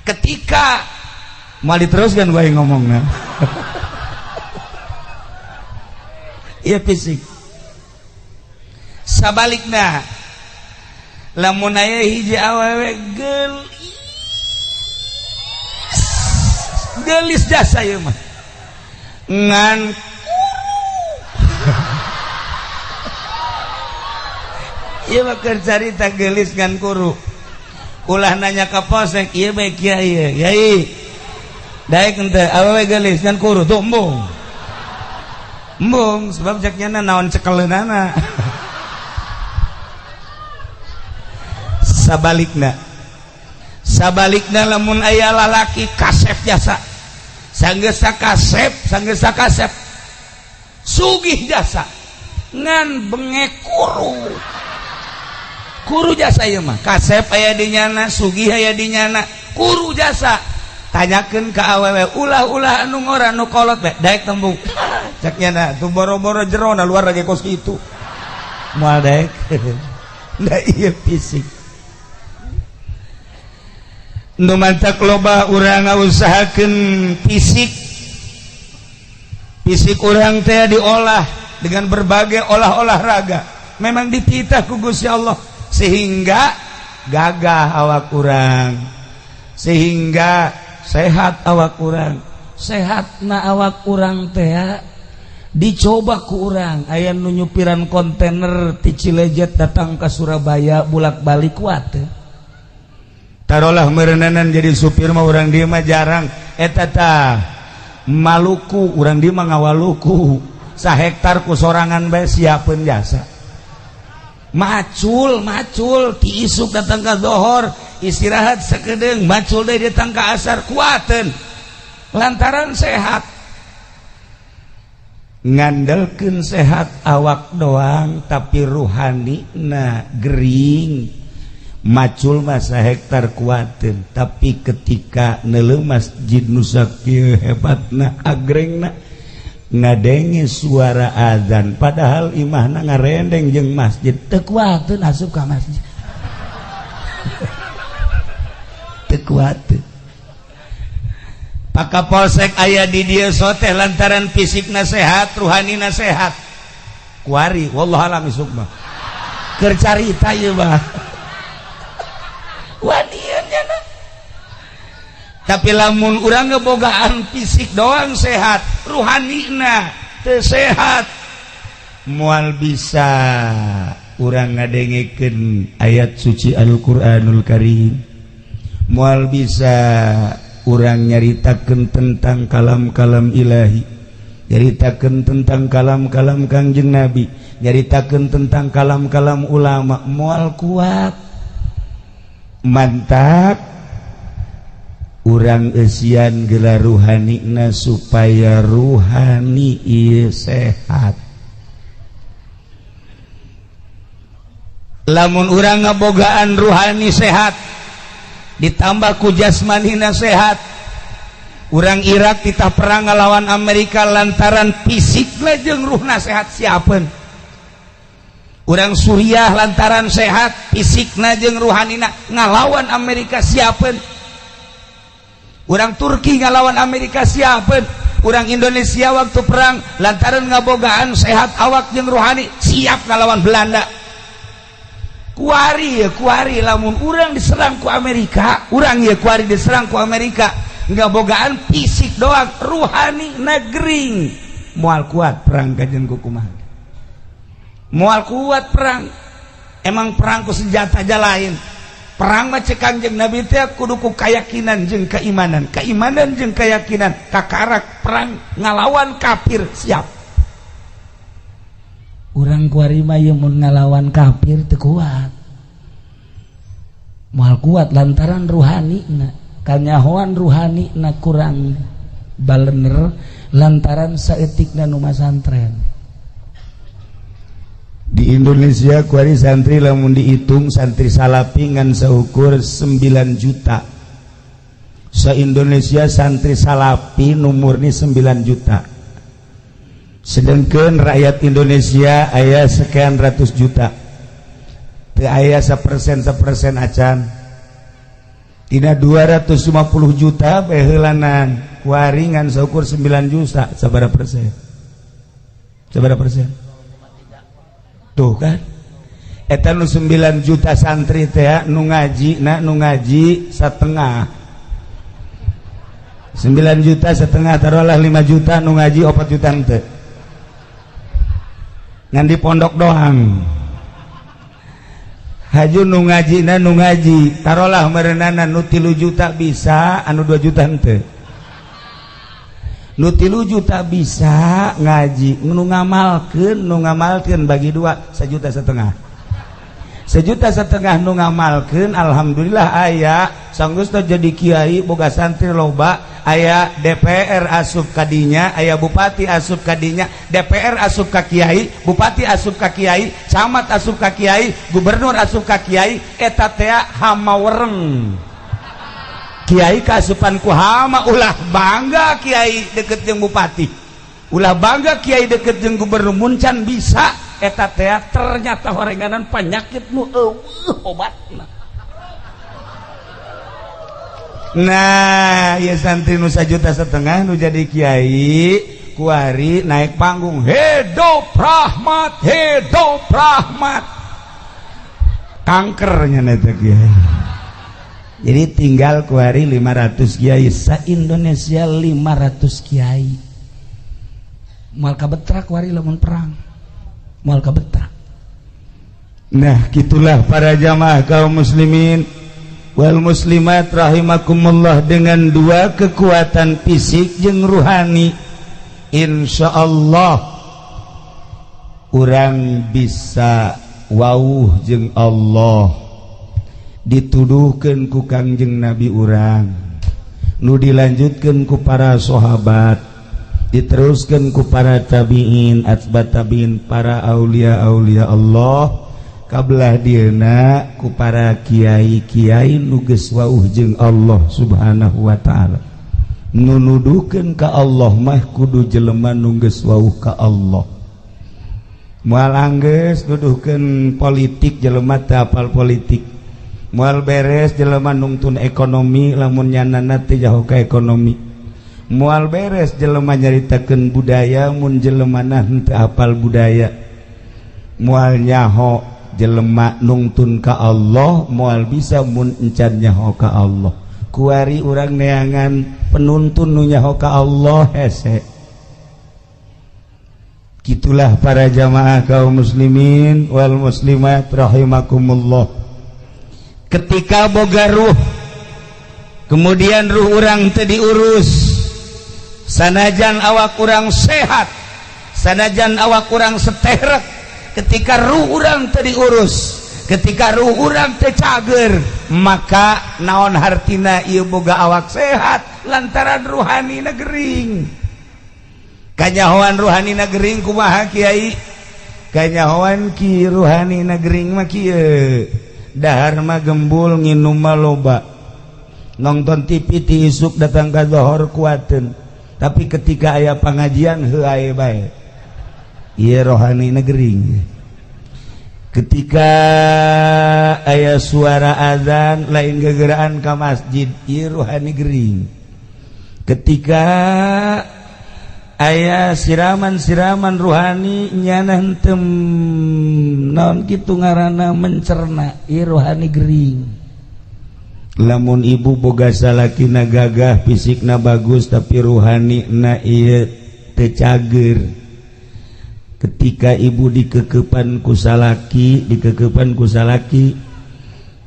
Ketika moal diteruskan bae ngomongna. Ieu fisik. Sabalikna lamun aya hiji awewe geulis, geulis jasa ieu mah ngan kuru. Ieu mah keur carita geulis ngan kuru. Ulah nanya ka polsek ieu bae kiai, yai daek henteu awewe geulis ngan kuru tuh embung. Embung sebab cek nyana naon cekeleunana. Sabalikna, sabalikna lamun aya lalaki kasep jasa, sanggeus kasep, sanggeus kasep, sugih jasa, ngan bengek kuru, kuru jasa ieu mah, kasep aya di nyana, sugih aya di nyana, kuru jasa. Tanyakeun ka awewe, ulah-ulah anu ngora nu kolot bae, daek tembung. Cek nyana tuh boro-boro jerona luar lagi kos kitu. Moal daek. Da ieu fisik. Nu mantak loba urang ngausahakeun fisik. Fisik urang teh diolah dengan berbagai olah-olahraga. Memang dititah ku Gusti Allah sehingga Gagah awak urang, sehingga sehat awak urang. Sehat na awak urang teh dicoba ku urang, aya nu nyupiran kontainer ti Cilejet datang ke Surabaya bulak-balik, kuat teh? Taruhlah meureunanan jadi supir mah urang dieu mah jarang eta tah. Maluku, urang dieu mah ngawaluku sahektar ku sorangan bae, siapeun jasa macul macul ti isuk datang ke zohor, istirahat sakedeung, macul deui datang ke asar. Kuateun lantaran sehat. Ngandelkeun sehat awak doang tapi ruhani na gering, macul masa hektar kuateun, tapi ketika neuleuh masjid nu sakieu hebatna, agrengna, ngadenge suara azan, padahal imahna ngarendeng jeung masjid, teu kuateun asup ka masjid, teu kuateun. Pak Kapolsek aya di dieu soteh lantaran fisikna sehat, ruhanina sehat. Kuari wallahu alam, isuk mah keur carita ieu mah. Wanian nya. Tapi lamun urang ngebogaan fisik doang sehat, ruhanina teu sehat, moal bisa urang ngadengekeun ayat suci Al-Qur'anul Karim, moal bisa urang nyaritakeun tentang kalam-kalam ilahi, nyaritakeun tentang kalam-kalam Kangjeng Nabi, nyaritakeun tentang kalam-kalam ulama, moal kuat. Mantap urang eusian gelar ruhanina supaya ruhani ieu sehat. Lamun urang ngabogaan ruhani sehat ditambah ku jasmanina sehat, urang Irak titah perang ngalawan Amerika lantaran fisikna jeung ruhna sehat, siapeun. Urang Suriah lantaran sehat fisikna jeung ruhanina ngalawan Amerika, siapeun. Urang Turki ngalawan Amerika, siapeun. Urang Indonesia waktu perang lantaran ngabogaan sehat awak jeung ruhani, siap ngalawan Belanda. Kuari ya, kuari lamun urang diserang ku Amerika, urang ya kuari diserang ku Amerika, ngabogaan fisik doang, ruhani negering, moal kuat perang. Kajen kumaha moal kuat perang? Emang perang ku senjata aja lain. Perang mah cek Kanjeng Nabi teh kudu ku keyakinan jeung keimanan, keimanan jeung keyakinan. Kakarak perang ngalawan kafir siap. Urang kuari mah ieu mun ngalawan kafir teu kuat, moal kuat lantaran ruhani na kanyahoan, ruhani na kurang balener lantaran saeutikna nu masantren. Di Indonesia kuari santri lamun dihitung santri salafi ngan seukur 9 juta. Se Indonesia santri salafi nu murni 9 juta, sedangkan rakyat Indonesia aya sekian ratus juta, teu aya 1%, 1% acan. Tina 250 juta baheulanan kuari ngan seukur 9 juta, sabaraha persen? Sabaraha persen? Tuh kan, eta nu 9 juta santri teh nu ngaji na, nu ngaji setengah 9 juta setengah, taruhlah 5 juta, nu ngaji 4 juta teh ngan di pondok doang. Haju nu ngaji na, nu ngaji taruhlah merenana nu 3 juta bisa, anu 2 juta henteu. Nu 3 juta bisa ngaji, nu ngamalkeun, nu ngamalkeun bagi dua, 1,5 juta, 1,5 juta nu ngamalkeun. Alhamdulillah aya sanggeus jadi kiai, boga santri loba, aya DPR asup kadinya, aya bupati asup kadinya. DPR asup ka kiai, bupati asup ka kiai, camat asup ka kiai, gubernur asup ka kiai. Eta teh hama wereng. Kiai kaasupan ku hama. Ulah bangga kiai deket jeung bupati, ulah bangga kiai deket jeung gubernur mun can bisa. Eta teh ternyata horenganan penyakit nu eueuh obatna. Nah ya, santri nu 1,5 juta nu jadi kiai kuari naik panggung, "Hidup rahmat, hidup rahmat." Kankernya eta kiai. Jadi tinggal kuari 500 kiai sa Indonesia, 500 kiai moal kabetrak kuari lamun perang, moal kabetrak. Nah, gitulah para jamaah kaum muslimin wal muslimat rahimakumullah, dengan dua kekuatan fisik jeung ruhani, insya Allah urang bisa wawuh jeung Allah. Dituduhkan ku Kangjeng Nabi urang, nu dilanjutkan ku para sahabat, diteruskan ku para tabiin, atba tabiin, para aulia aulia Allah kabelah dieuna ku para kiai-kiai nu geus wawuh jeung Allah Subhanahu wa taala. Nu nuduhkeun ka Allah mah kudu jelema nu geus wawuh ka Allah. Moal anggeus nuduhkeun politik jelema teu apal politik. Moal beres jelema nungtun ekonomi lamun nyanana teu jauh ka ekonomi. Moal beres jelema nyaritakeun budaya mun jelemana henteu apal budaya. Moal nyaho jelema nungtun ka Allah, moal bisa mun encan nyaho ka Allah. Kuari urang neangan penuntun nu nyaho ka Allah hese. Gitulah para jamaah kaum muslimin wal muslimat rahimakumullah. Ketika boga ruh, kemudian ruh urang teu diurus, sanajan awak urang sehat, sanajan awak urang seterek, ketika ruh urang teu diurus, ketika ruh urang teu cager, maka naon hartina ieu boga awak sehat lantaran ruhani gering? Kanyahoan ruhani gering kumaha, Kiai? Kanyahoan ki ruhani gering mah kieu: dahar mah gembul, nginum mah loba, nonton TV ti isuk datang ka zohor kuateun, tapi ketika aya pengajian heuae bae. Ieu rohani gering. Ketika aya suara azan lain gegeraan ka masjid, ieu rohani gering. Ketika aya siraman-siraman ruhani, nyana henteu naon kitu ngaranna mencerna, ieu rohani gering. Lamun ibu boga salakina gagah, fisikna bagus, tapi ruhani na ieu teu cager, ketika ibu dikekepan ku salaki, dikekepan ku salaki,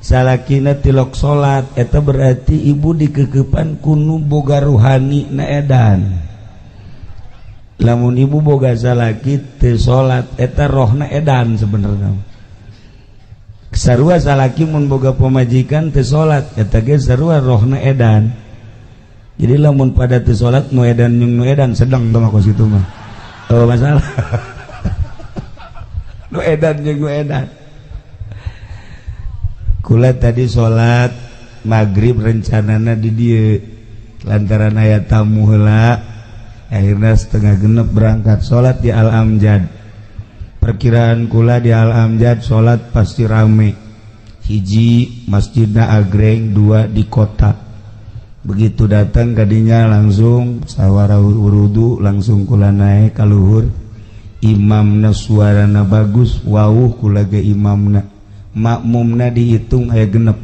salakina tilok salat, eta berarti ibu dikekepan ku nu boga ruhani na edan. Lamun ibu boga salaki teu salat, eta rohna edan. Sebenarnya sarua salaki mun boga pamajikan teu salat, eta ge sarua rohna edan. Jadi lamun pada teu salat, nu edan jeung nu edan sedang tong kos kitu mah. Oh, masalah nu edan jeung nu edan. Kula tadi salat maghrib rencanana di dieu, lantaran aya tamu heula akhirnya 5.30 berangkat salat di Al Amjad. Perkiraan kula di Al Amjad salat pasti rame: hiji, masjidna agreng, dua, di kota. Begitu datang kadinya langsung sawara wudu, langsung kula naik ka luhur. Imamna suarana bagus, wawuh kula ge imamna, makmumna dihitung aya 6.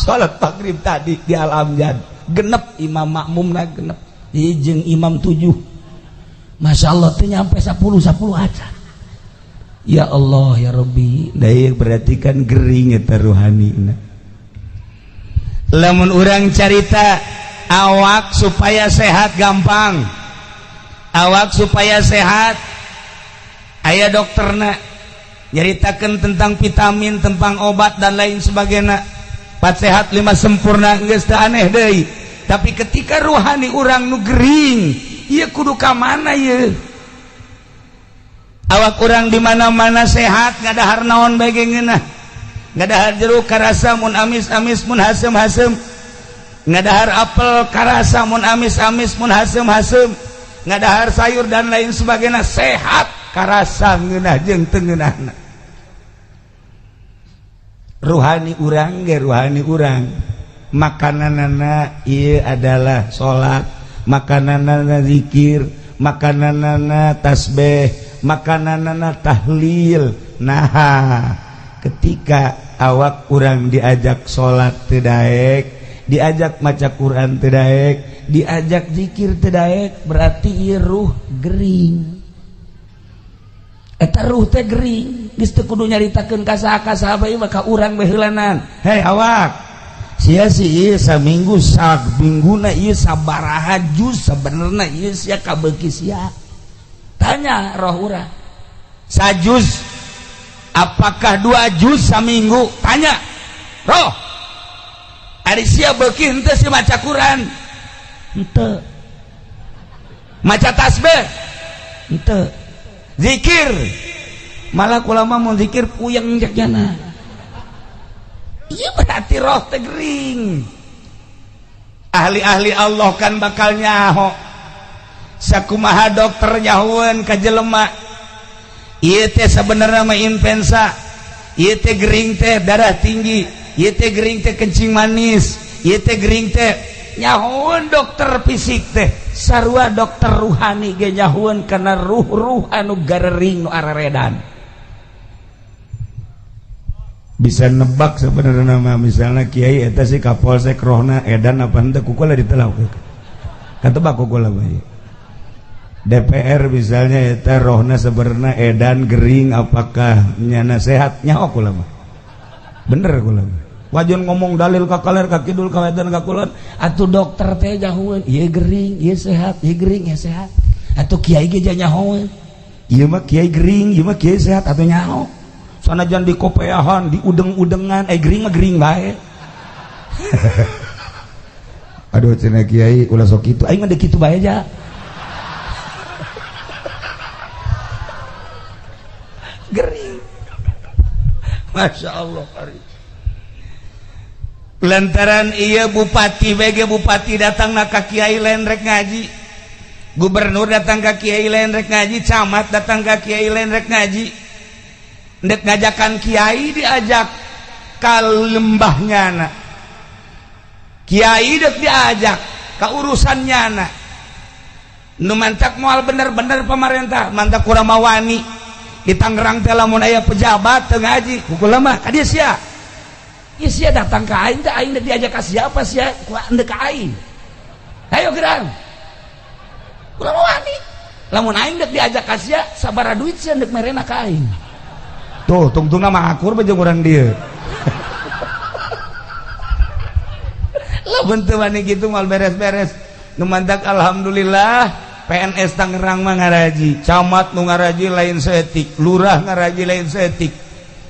Salat maghrib tadi di Al Amjad 6 imam, makmumna 6, jeung imam tujuh. Masya Allah, tuh nyampe 10 10 aja. Ya Allah ya Rabbi. Daya berarti kan gering eta ruhani. Lamun urang carita awak supaya sehat gampang. Awak supaya sehat aya dokterna, nyaritakan tentang vitamin, tentang obat, dan lain sebagainya. Empat sehat lima sempurna geus teu aneh deui. Tapi ketika ruhani urang nu gering, ieu kudu ka mana ieu? Awak urang di mana-mana sehat, ngadahar naon bae ge ngeunah, ngadahar jeruk karasa mun amis-amis, mun haseum-haseum, ngadahar apel karasa mun amis-amis, mun haseum-haseum, ngadahar sayur dan lain sebagainya sehat, karasa ngeunah jeung teu ngeunahna. Ruhani urang ge, ruhani urang makananana ieu adalah salat, makananana zikir, makananana tasbih. Makananana tahlil. Nah, ketika awak urang diajak salat teu daek, diajak maca Quran teu daek, diajak zikir teu daek, berarti ieu ruh gering. Eta ruh teh gering, geus teu kudu nyaritakeun ka saha ka saha bae maka urang bae heulanan. Hei awak, sia sih ieu saminggu samingguna ieu sabaraha juz sabenerna ieu sia kabeuki sia. Tanya roh urang. Sajuz apakah 2 juz saminggu? Tanya roh. Ari sia beuki henteu si maca Quran? Henteu. Maca tasbih? Henteu. Zikir? Malah kula mah mun zikir puyeng cek jana. Ieu berarti roh teh gering. Ahli-ahli Allah kan bakal nyaho. Sakumaha dokter nyahoeun ka jelema. Ieu teh sabenerna mah influenza. Ieu teh gering teh darah tinggi. Ieu teh gering teh kencing manis. Ieu teh gering teh nyahoeun dokter fisik teh. Sarua dokter ruhani ge nyahoeun kana ruh-ruh anu garering nu araredan. Bisa nebak sebenarnya mah misalnya kiai eta si kapolsek rohna edan apa henteu kukula ditelak. Katebak kukula bae. DPR misalnya eta rohna sebenarnya edan gering apakah nyana sehat nyaho kula mah. Bener kula mah. Wajan ngomong dalil ka kaler ka kidul ka wetan ka kulon atuh dokter teh nyahoeun ieu gering ieu sehat ieu gering ieu sehat. Atuh kiai ge nyahoeun ieu mah kiai gering ieu mah kiai sehat atuh nyaho. Sanajan di kopeahan di udeng-udengan gering mah gering bae. Aduh cenah kiai ulah sok kitu aing mah deuk kitu bae aja. Gering. Masya Allah. Lantaran iya bupati BG bupati datang na ka kiai lain rek ngaji, gubernur datang ka kiai lain rek ngaji, camat datang ka kiai lain rek ngaji, ndek ngajakan kiai diajak ka lembah nyana, kiai dek diajak ka urusan nyana, nu mantak moal bener-bener pemerintah mantak kurang mawani di Tangerang teh lamun aya pejabat teu ngaji kukula mah ka dieu sia. Ieu sia datang ka aing teh aing dek diajak ka siapa sia ku endek ka aing. Ayo gerang. Kurang wani. Lamun aing dek diajak ka sia sabaraha duit sia ndek merena ka aing. Tuh tungtungna mah akur bae jeung urang dieu. Lamun teu wani kitu moal beres-beres. Nu mantak alhamdulillah PNS Tangerang mah ngaraji, camat nu ngaraji lain saeutik, lurah ngaraji lain saeutik.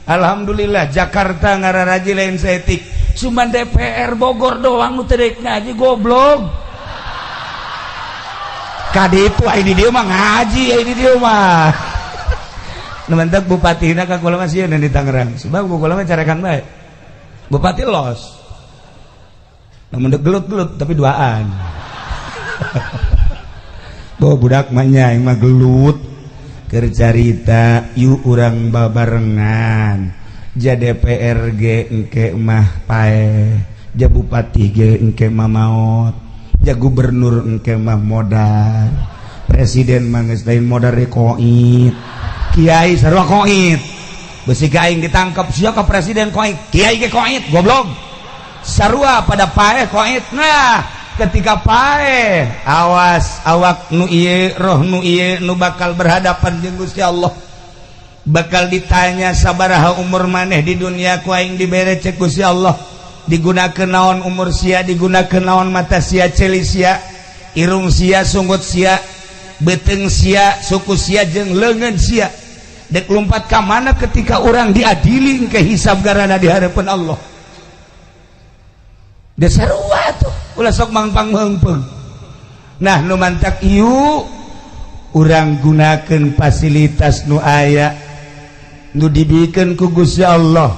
Alhamdulillah Jakarta ngararaji lain saeutik. Cuman DPR Bogor doang nu teu rek ngaji goblok. Kade itu ai di dieu mah ngaji ai di dieu mah. Nu mantak bupatina ka kula mah sieun di Tangerang. Sebab kula mah carekan bae. Bupati los. Namun dek gelut-gelut tapi duaan. Bo budak mah nya aing mah gelut. Keur carita yuk urang babarengan. Ja DPR ge engke mah paeh, ja bupati ge engke mah maot, ja gubernur engke mah modar, presiden mah geus lain modar deui koit, kiai sarua koit. Besi ka aing ditangkep sia ka presiden koit, kiai ge koit goblok. Sarua pada paeh koit. Nah, ketika paeh awas awak nu ieu roh nu ieu nu bakal berhadapan jeung Gusti Allah. Bakal ditanya sabaraha umur maneh di dunia ku aing dibere cek Gusti Allah. Digunakeun naon umur sia, digunakeun naon mata sia, ceuli sia, irung sia, sunggut sia, beuteung sia, suku sia jeung leungeun sia. Dek lompat ka mana ketika urang diadili ke hisab garana di hadapan Allah. Dasarua tuh ulah sok mangpang meungpeung. Nah nu mantak ieu urang gunakeun fasilitas nu aya nu dibikeun ku Gusti Allah.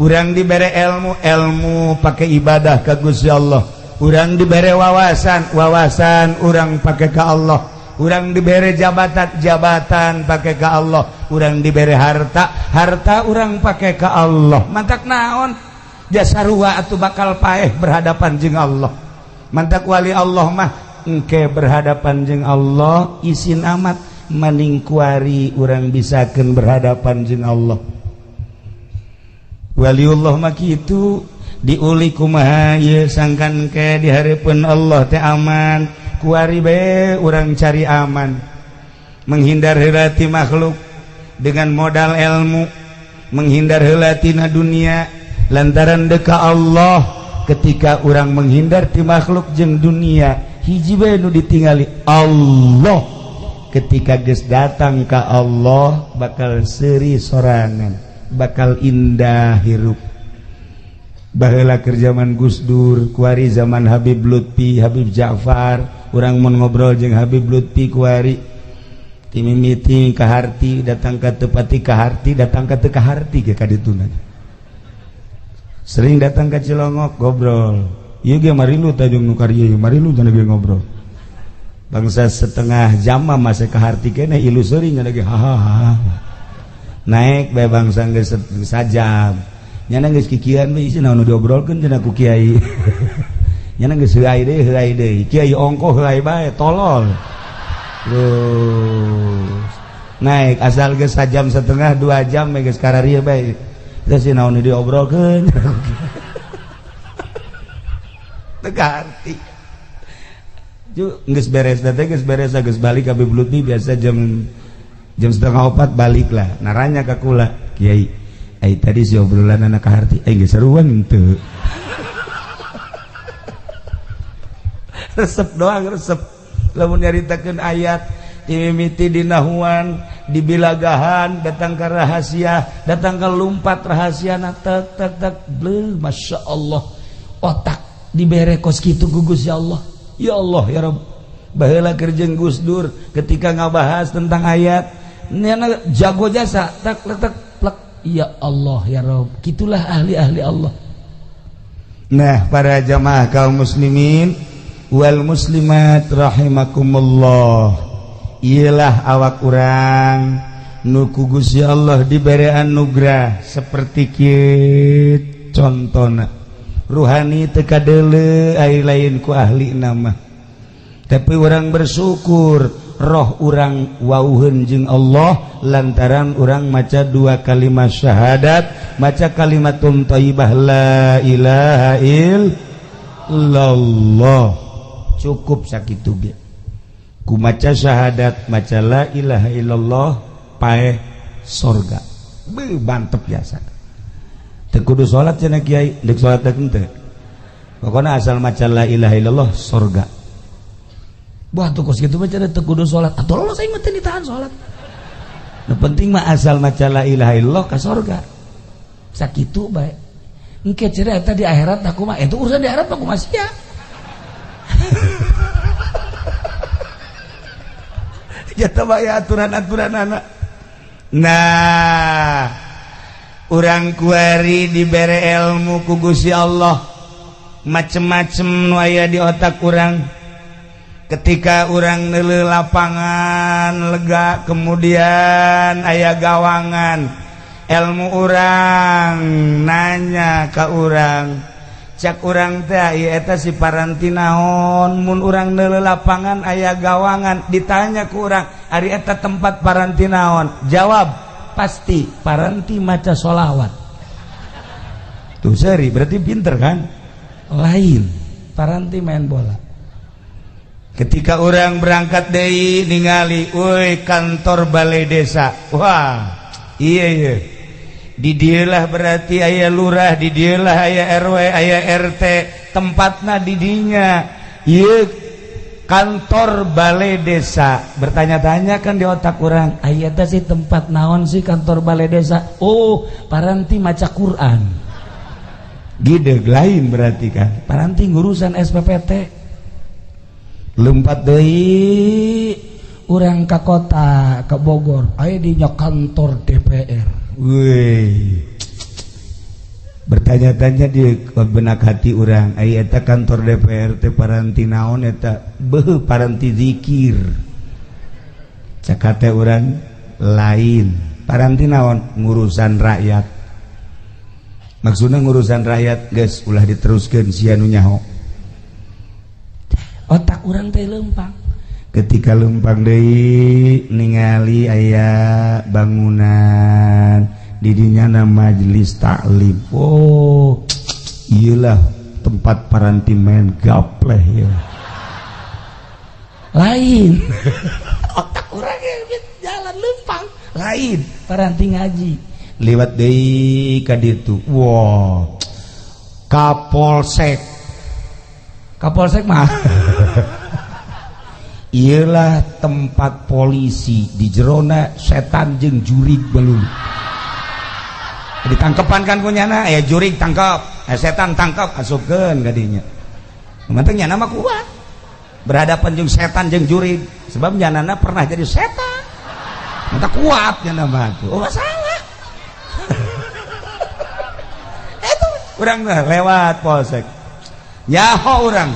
Urang dibere ilmu, ilmu pake ibadah ka Gusti Allah. Urang dibere wawasan, wawasan urang pake ka Allah. Urang dibere jabatan, jabatan pake ka Allah. Urang dibere harta, harta urang pake ka Allah. Mantak naon? Jasarua atuh bakal paeh berhadapan jeung Allah. Mantak wali Allah mah engke berhadapan jeung Allah isin amat Maning kuari urang bisakeun berhadapan jeung Allah. Waliullah mah kitu diuli kumaha ieu sangkan ke di hareupeun Allah teh aman. Kuari bae urang cari aman, menghindar heula ti makhluk dengan modal ilmu, menghindar heula tina dunia lantaran deka Allah. Ketika orang menghindar ti makhluk jeung dunia, hiji bae nu ditingali Allah. Ketika geus datang ka Allah bakal seuri sorangan, bakal indah hirup. Baheula keur zaman Gus Dur, kuari zaman Habib Lutfi, Habib Ja'far, urang mun ngobrol jeung Habib Lutfi kuari ti mimiti ka harti datang ka tepati ka harti datang ka teu ka harti ge ka dituna. Sering datang ka Cilongok ngobrol. Ieu ge marilu tajung nu karieu, marilu cenah ge ngobrol. Bangsa setengah jam mah masih ka harti keneh ilu seuring cenah ge hahaha. Naik bae bangsa geus sajam. Nyana geus kikian we isi naon nu diobrolkeun cenah ku kiai. Nyana geus heuay deui kiai ongkoh heuay bae tolol. Terus naik asal geus sajam setengah 2 jam geus kararieu bae. Terus si naon nu diobrolkeun. Teu kaharti. Ju geus beres teh geus beres geus balik ka Habib Lutfi biasa jam 3:30 balik lah. Naranya ka kula, kiai, ai tadi si obrolan anak kaharti, ai geus seruan henteu. Resep doang resep. Lamun nyaritakeun ayat dimimiti dinahuan, dibilagahan, datang ke rahasia, datang ke lumpat rahasia na tek tek tek bleh, Masya Allah. Otak dibere kos kitu gugus ya Allah. Ya Allah ya Rabb. Baheula keur jeung Gus Dur ketika ngabahas tentang ayat, nyana jago jasa tek tek plek. Ya Allah ya Rabb. Kitulah ahli-ahli Allah. Nah, para jamaah kaum muslimin wal muslimat rahimakumullah. Iyalah awak urang nu ku Gusti Allah dibere anugerah seperti kieu contona. Ruhani teu kadeuleu ai lain ku ahli nama. Tapi orang bersyukur roh urang wauheun jeung Allah lantaran urang maca dua kalimat syahadat, maca kalimatun thayyibah la ilaha illallah. Cukup sakitu ge. Ku maca syahadat, maca la ilaha illallah paeh sorga. Beuh mantep biasa. Teu kudu salat cenah kiai, deuk salat teh henteu. Pokona asal maca la ilaha illallah sorga. Wah tuh kos kitu mah cenah teu kudu salat. Atuh lolos aing mah teu ditahan salat. Nu penting mah asal maca la ilaha illallah ka sorga. Sakitu bae. Engke cenah eta di akhirat aku mah, itu urusan di akhirat mah kumaha sia. Jatuh bae aturan-aturan anak. Nah, urang kuari dibere ilmu ku Gusti Allah. Macem-macem nu aya di otak urang. Ketika urang neuleuh lapangan lega, kemudian aya gawangan, ilmu urang nanya ka urang, cak urang teh ieu eta si paranti naon? Mun urang neuleuh lapangan aya gawangan, ditanya ku urang, ari eta tempat paranti naon? Jawab, pasti paranti maca sholawat. Tuh seri berarti pinter kan? Lain, paranti main bola. Ketika orang berangkat deui ningali, woi kantor balai desa. Wah, iya iya. Di dieulah berarti aya lurah, di dieulah aya RW, aya RT, tempatna di dinya. Ieu kantor balai desa. Bertanya-tanya kan di otak orang, aya teh sih tempat naon sih kantor balai desa? Oh, paranti maca Quran. Gideg lain berarti kan. Paranti ngurusan SPPT. Lompat deui urang ka kota, ka Bogor, aya dinya kantor DPR. Wih. Bertanya-tanya di benak hati urang, aya eta kantor DPR teh paranti naon eta? Beuh paranti zikir. Cak hate urang lain. Paranti naon? Ngurusan rakyat. Maksudna ngurusan rakyat geus ulah diteruskeun sia nu nyaho. Otak urang teh lempang. Ketika lempang deui ningali aya bangunan didinya na majelis taklim. Oh, iyalah tempat paranti main gapleh ya. Lain otak urang jalan lempang, lain paranti ngaji. Lewat deui ka ditu, wah, Kapolsek. Kapolsek mah iyalah tempat polisi, di jerona setan jeung jurig belum ditangkepan kan kunyana ya, jurig tangkap, setan tangkap, asupkeun ka dinya. Penting nyana mah kuat berhadapan jeung setan jeung jurig, sebab nyanana pernah jadi setan, mata kuat nyana mah tuh. Oh, masalah itu urang lewat polsek nyaho urang.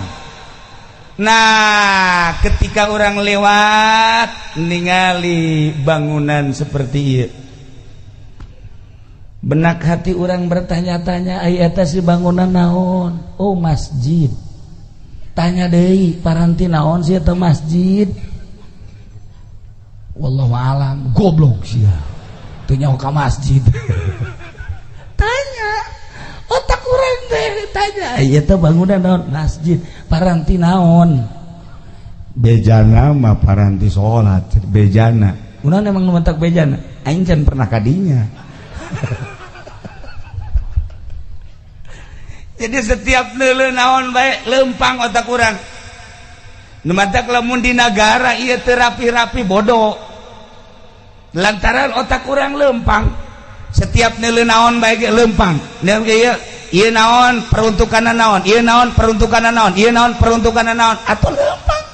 Nah, ketika orang lewat ningali bangunan seperti itu, benak hati orang bertanya-tanya, ai eta si bangunan naon? Oh, masjid. Tanya deui, paranti naon sih eta masjid? Wallahu alam, goblok sia. Teu nyaho ka masjid. Tanya, otak urang teh tanya, ai eta bangunan naon? Masjid. Paranti naon? Bejana mah paranti salat, bejana. Kunaon emang nu mentak bejana? Aing can pernah kadinya. Jadi setiap neuleuh naon bae lempang otak urang. Nu matak lamun di nagara ieu teu rapi-rapi bodoh. Lantaran otak urang lempang. Setiap neuleuh naon bae ge lempang. Ieu ieu naon peruntukanna naon, ieu naon peruntukanna naon, ieu naon peruntukanna naon, atuh lempang.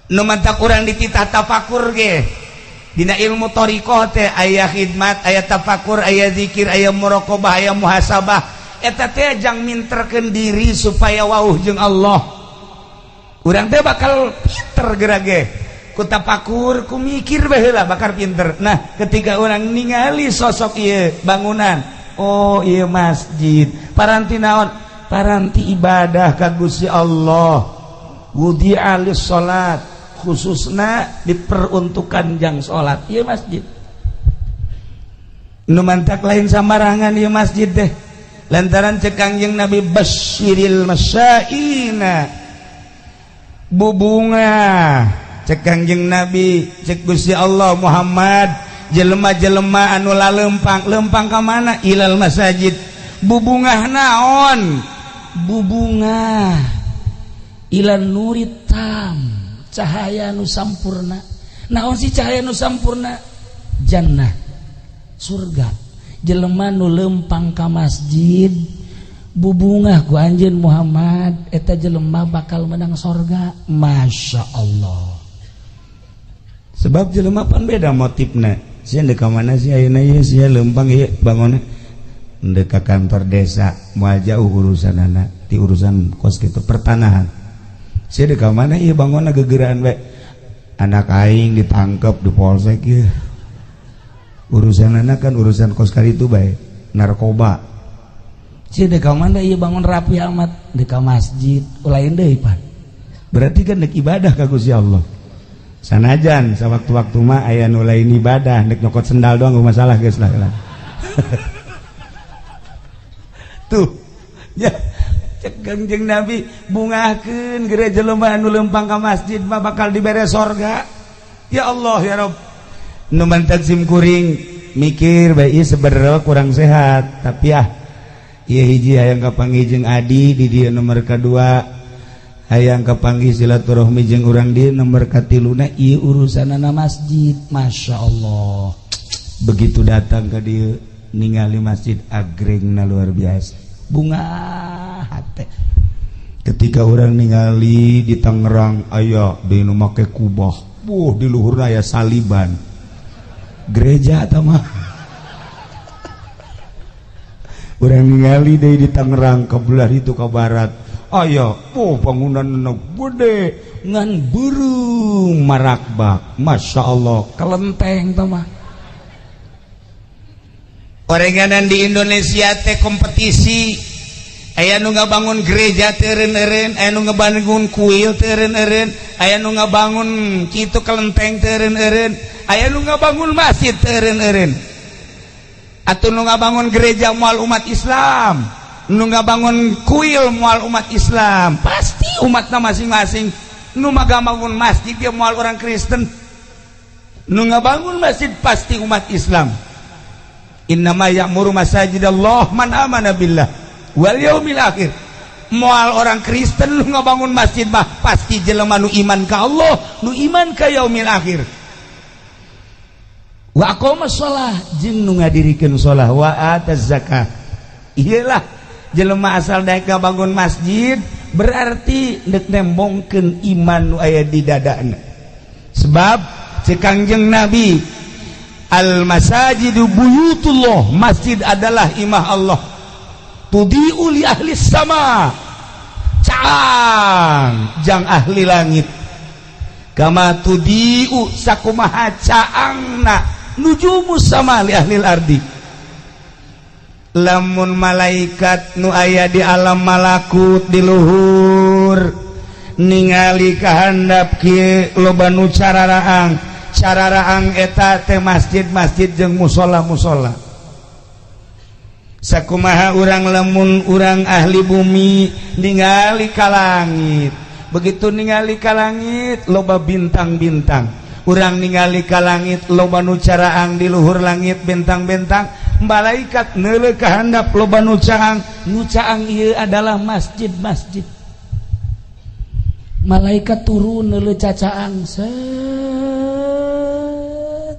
Nu matak urang dititah tafakur ge. Dina ilmu thariqah teh aya khidmat, aya tafakur, aya zikir, aya muraqabah, aya muhasabah. Eta teh jang minterkeun diri supaya wauh jeung Allah. Urang teh bakal pinter geura ge. Ku tafakur, ku mikir baheula bakal pinter. Nah, ketika urang ningali sosok ieu bangunan, oh ieu masjid, paranti naon? Paranti ibadah ka Gusti Allah. Wudi'a lis-salat, khususna diperuntukkan jang salat. Ieu masjid. Nu mantak lain sambarangan ieu masjid teh. Lantaran cek Kangjeng Nabi basyiril masyaina, bubunga cek Kangjeng Nabi, cek Gusti Allah Muhammad, jelema-jelema anu lalempang, lempang ka mana? Ilal masajid. Bubungah naon? Bubungah ilan nurit tam, cahaya nu sampurna. Naon sih cahaya nu sampurna? Jannah, surga. Jelema nu lempang ka masjid bubungah ku anjeun Muhammad, eta jelema bakal menang sorga. Masya Allah. Sebab jelema pan beda motifna. Sia deuk ka mana sih ayeuna ieu, sia lempang ieu bangunna deuk ka kantor desa, moal jauh urusanana ti urusan kos kitu pertanahan. Sia deuk ka mana ieu bangunna gegeraan bae, anak aing ditangkep di polsek ieu. Urusan anak kan urusan kos kali itu baik narkoba. Sia deuk ka mana ieu bangun rapi amat, deuk ka masjid, lain deui pan. Berarti kan deuk ibadah ka Gusti Allah. Sanajan sawaktu-waktu mah aya nu lain ibadah, deuk nyokot sendal doang masalah geus lah. Tuh, ya cek Kangjeng Nabi bungahkeun geura jelema anu lempang ka masjid mah bakal dibere sorga. Ya Allah ya Rabb. Nu mantak sim kuring mikir bae ieu sebenarnya kurang sehat, tapi ah ieu hiji hayang kapanggih jeung adi di dieu, nomor kadua hayang kapanggih silaturahmi jeung urang dieu, nomor katiluna ieu urusanana masjid. Masya Allah, begitu datang ka dieu ningali masjid agrengna luar biasa, bunga hate. Ketika orang ningali di Tangerang aya di nu make kubah, buh di luhurna aya saliban, gereja atau mah. Orang ningali deui di Tangerang ke belah itu ke barat aya, oh bangunan gede ngan beureum marakbak, Masya Allah, kelenteng tah mah. Orenganan di Indonesia teh kompetisi. Aya nu ngabangun gereja teu eureun-eureun, aya nu ngabangun kuil teu eureun-eureun, aya nu ngabangun kitu kelenteng teu eureun-eureun, aya nu ngabangun masjid teu eureun-eureun. Atuh nu ngabangun gereja moal umat Islam, nu ngabangun kuil moal umat Islam, pasti umatna masing-masing. Nu ngabangun masjid dia moal orang Kristen, nu ngabangun masjid pasti umat Islam. Innama ya'muru masajidallah man amana billah wal yaumil akhir. Moal orang Kristen nu ngabangun masjid mah, pasti jelema nu iman ka Allah, nu iman ka yaumil akhir. Wa aqama shalah, jeung nu ngadirikeun shalah, wa ataz zakah. Iyalah jelema asal daek ngabangun masjid berarti deuk nembongkeun iman nu aya di dadana. Sebab cek Kangjeng Nabi, al masajidu buyutullah, masjid adalah imah Allah. Tudhi'u li ahli sama, caang jang ahli langit. Kama tudhi'u, sakumaha caangna, nujumus sama li ahli ardi. Lamun malaikat nu aya di alam malakut di luhur ningali kahandap kieu, loba nu cararaang cararaang, eta teh masjid-masjid jeung musola-musola. Sakumaha urang lamun urang ahli bumi ningali ka langit, begitu ningali ka langit loba bintang-bintang, urang ningali ka langit loba nu caraang di luhur langit bintang-bintang, malaikat neuleuh ka handap loba nu caang, nu caang ieu adalah masjid-masjid. Malaikat turun neuleuh cacaang set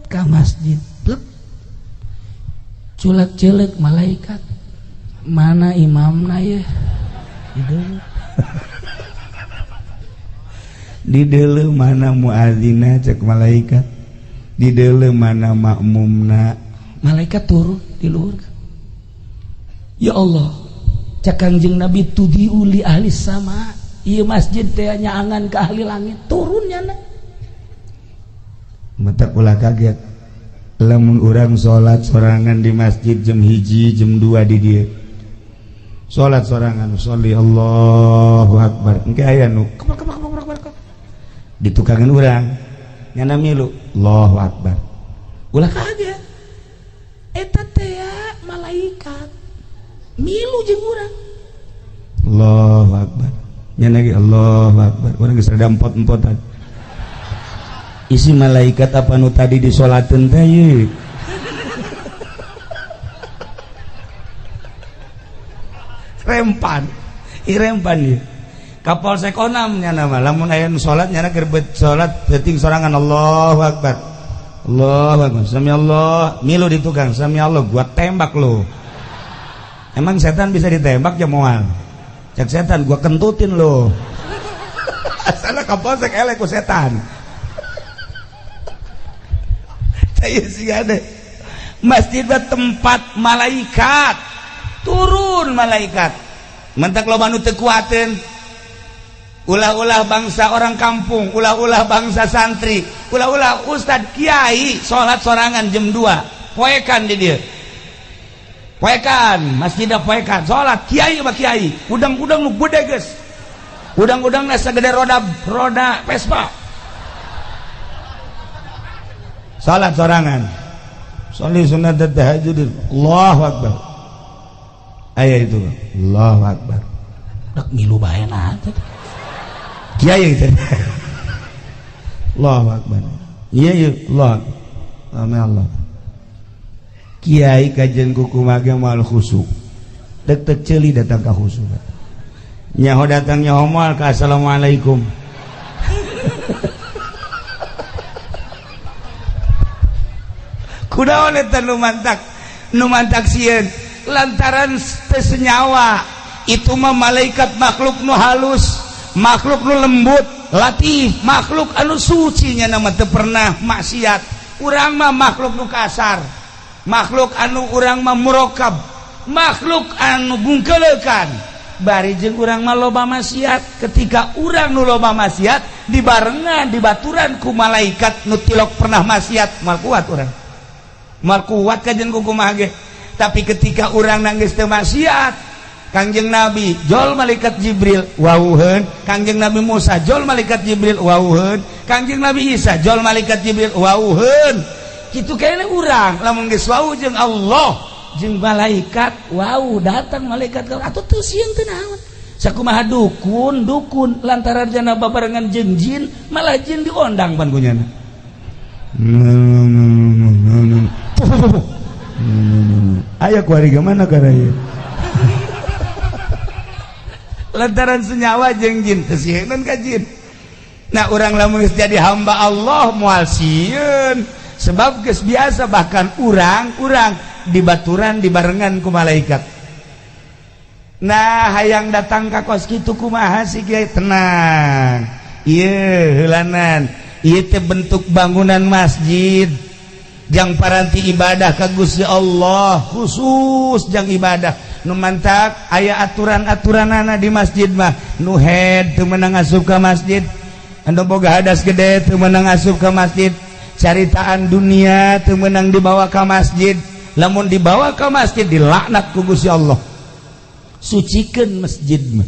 ka masjid. Plek. Culak celek malaikat, mana imamna ye? Dideuleu mana muadzina, cek malaikat, dideuleu mana makmumna. Malaikat turun di luhur. Ya Allah, cek Kangjeng Nabi, tudhi'u li ahli sama, ieu masjid teh nyaangan ke ahli langit, turun nyana. Matak ulah kaget lamun urang salat sorangan di masjid jam 1, jam 2 di dieu. Salat sorangan, sholli Allahu akbar. Engke aya nu kebak kebak kebak kebak. Di tukangan urang nyana milu Allahu akbar. Ulah kaget. Eta teh malaikat milu jeung urang. Allahu akbar. Nyana ge Allahu akbar. Urang geus rada empot-empotan. Isi malaikat apa nu tadi disolateun teh ye? Rempan. Rempan ye. Ka Polsek Onam nyana mah lamun aya nu salat nyana keur salat peuting sorangan Allahu akbar. Allahu akbar. Sami Allah, milu di tukang, sami Allah, gua tembak lo. Emang setan bisa ditembak ya moal? Cek setan gua kentutin lo. Asalna ka Polsek eleh ku setan. Masjid tempat malaikat turun, malaikat mentak loba nu teu kuateun. Ulah-ulah bangsa orang kampung, ulah-ulah bangsa santri, ulah-ulah ustad kiai salat sorangan jam 2 poekan di dieu, poekan masjidna, poekan salat kiai mah kiai, udang-udang nu gede geus, udang-udangna sagede roda roda Vespa, salat sorangan, sholli sunat tahajud, Allahu akbar. Aya itu Allahu akbar. Rek milu bae nah kiai teh. Allahu akbar. Iya iya Allah. Amin Allah. Kiai kajian kuku mage moal khusuk. Dek tek ceuli datang ka khusuk. Nyaho datang nyaho moal ka assalamualaikum. Kunaon eta nu mantak sieun lantaran teu senyawa itu mah malaikat makhluk nu halus, makhluk nu lembut, latif, makhluk anu suci nya nama teu pernah maksiat. Urang mah makhluk nu kasar, makhluk anu urang mah murokab, makhluk anu bungkeleukan. Bari jeung urang mah loba maksiat. Ketika urang nu loba maksiat dibarengan dibaturan ku malaikat nu tilok pernah maksiat, moal kuat urang. Moal kuat kajian kumaha ge. Tapi ketika urang nangis teu maksiat, Kangjeng Nabi jol malaikat Jibril wawuheun, Kangjeng Nabi Musa jol malaikat Jibril wawuheun, Kangjeng Nabi Isa jol malaikat Jibril wawuheun. Kitu kayaknya urang lamun geus wawuh jeung Allah jeung malaikat wawuh datang malaikat atuh teu sieun teu naon. Sakumaha dukun dukun lantaran jana babarengan jeung jin malah jin diondang pan kunyana. Aya kuari mana kana ieu? Lantaran senyawa jeung jin teu sieun ka jin. Nah urang lamun geus jadi hamba Allah moal sieun sebab geus biasa bahkan urang-urang dibaturan dibarengan ku malaikat. Nah hayang datang ka kos kitu kumaha sih kiai tenang. Ieu heulanan ieu teh bentuk bangunan masjid jang paranti ibadah ka Gusti Allah khusus jang ibadah nu mantak aya aturan-aturanana di masjid mah nu head teu meunang asup ka masjid anu boga hadas gede teu meunang asup ka masjid caritaan dunia teu meunang dibawa ka masjid lamun dibawa ka masjid dilaknat ku Gusti Allah. Sucikan masjid mah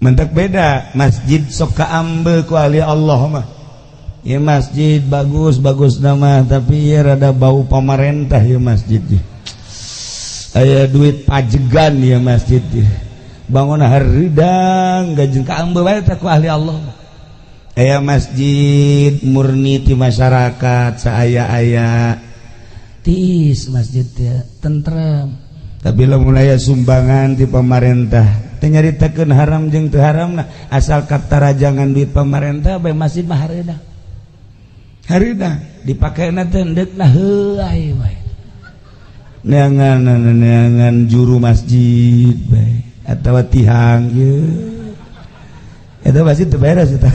mentak beda masjid sok kaambe ku ahli Allah mah ya masjid bagus bagus nama tapi ya rada bau pamarentah ya masjid ya aya duit pajegan ya masjid ya bangun haridang gajeng kaambe bae teh ku ahli Allah mah. Aya masjid murni ti masyarakat saaya-aya tiis masjid ya tentrem. Tapi lamun aya sumbangan ti pamarentah teu nyaritakeun haram jeung teu haramna asal katarajangan duit pamarentah bae masjid mah hareudang. Hareudang dipakena teh endeukna heuay bae. Neangan neangan juru masjid bae atawa tihang ieu. Eta masjid teu beres eta.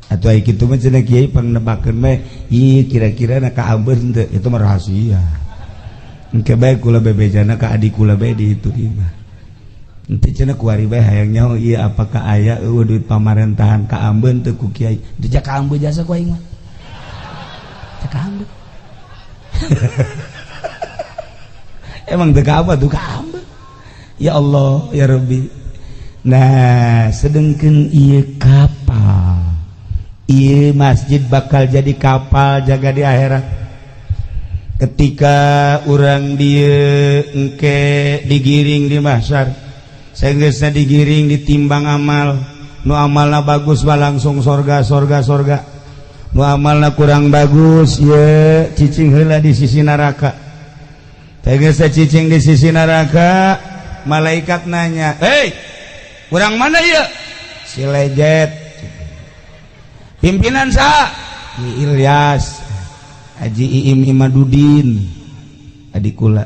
Atuh aya kitu mah cenah kiai pangnebakeun bae ieu kira-kira na kaambeun teu itu mah rahasia. Engke bae kula bebejana ka adik kula bae di itu mah. Henteu cenah kuari bae hayang nyaho ieu apakah aya eueuh duit pamarentahan kaambeun teu ku kiai. Teu kaambeun jasa ku aing mah. Teu kaambeun. Emang teu kaambeun tuh kaambeun. Ya Allah ya Rabbi. Nah, sedengkeun ieu kapal. Ieu masjid bakal jadi kapal jaga di akhirat. Ketika urang dia engke digiring di mahsyar sanggeusna digiring ditimbang amal nu amalna bagus mah langsung sorga sorga sorga nu amalna kurang bagus ye cicing heula di sisi neraka sanggeusna cicing di sisi neraka malaikat nanya hei urang mana ieu si lejet pimpinan saha Ilyas Haji Iim Imadudin adik kula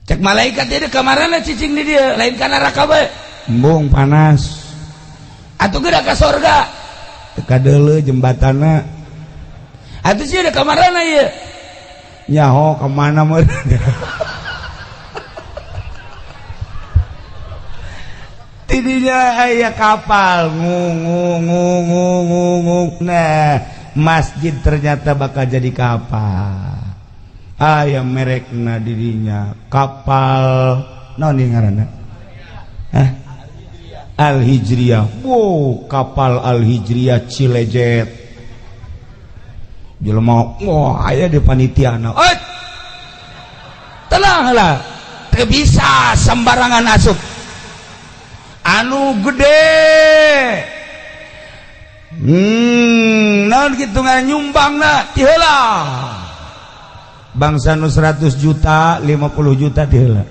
cek malaikat dia kamarana cicing di dia lain ka neraka bae embung panas atuh geura ka sorga teu kadeuleu jembatanna atuh sieun kamarana ieu nyaho ka mana meureun tidinya aya kapal ngung ngung ngung ngung. Nah masjid ternyata bakal jadi kapal. Aya merekna dirinya kapal naon ieu ngaranna? Hah? Al Hijriyah. Wow, kapal Al Hijriyah Cilejet. Jelema wah aya di panitiana. Eh! Tenanglah. Teu bisa sembarangan asup. Anu gede. Naon kitu nyumbangna ti heula. Bangsa nu 100 juta, 50 juta ti heula.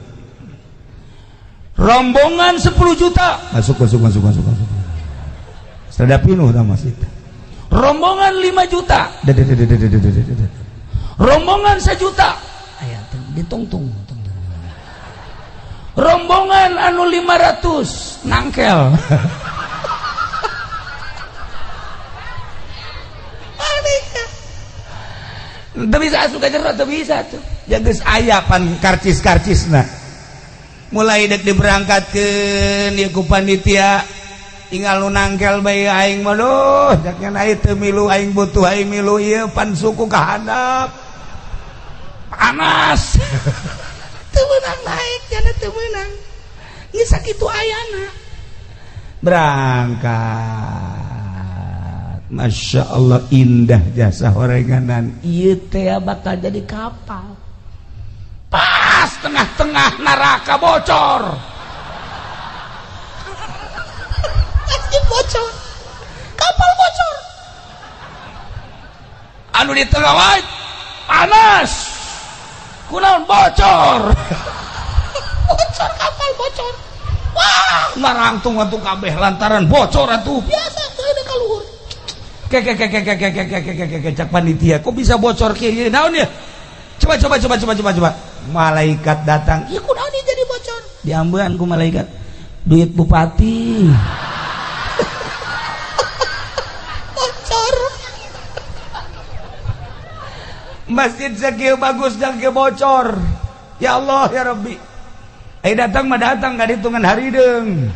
Rombongan 10 juta masuk masuk masuk masuk masuk. Sada pinuh tah masjid. Rombongan 5 juta. Rombongan 1 juta. Aya ditungtung. Rombongan anu 500 nangkel. Teu bisa asup ka jero, teu bisa tuh. Ya geus aya pan karcis-karcisna. Mulai dek diberangkatkeun ieu ku panitia tinggal nu nangkel bae aing mah duh jaknya aing teu milu aing butuh aing milu ieu pan suku ka handap. Panas. Teu meunang naik jana teu meunang. Geus sakitu ayana. Berangkat. Masya Allah indah jasa horenganan. Ieu teh bakal jadi kapal. Pas tengah-tengah neraka bocor. Masjid bocor. Kapal bocor. Anu di tengah wae panas. Kunaon bocor. Bocor kapal bocor. Wah, marangtung atuh kabeh lantaran bocor atuh. Biasa teu ka luhur. Ke ke ke ke ke ke ke ke ke ke cak panitia kok bisa bocor kieu naon ya? Coba coba coba coba coba coba. Malaikat datang, ieu kunaon jadi bocor? Diambean ku malaikat. Duit bupati. Bocor. Masjid sakieu bagus dan ke bocor. Ya Allah ya Rabbi. Eh datang mah datang enggak dihitungan hari deung.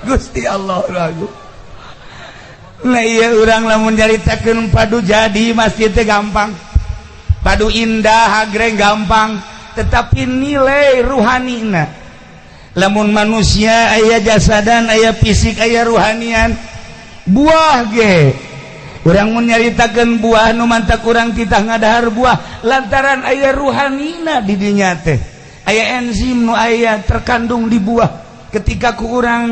Gusti Allah lagu. Nah iya urang lamun nyaritakeun padu jadi masjid teh gampang. Padu indah agreng gampang, tetapi nilai ruhanina. Lamun manusia aya jasadan, aya fisik, aya ruhanian. Buah ge. Urang mun nyaritakeun buah nu mantak urang titah ngadahar buah lantaran aya ruhanina di dinya teh. Aya enzim nu aya terkandung di buah. Ketika ku urang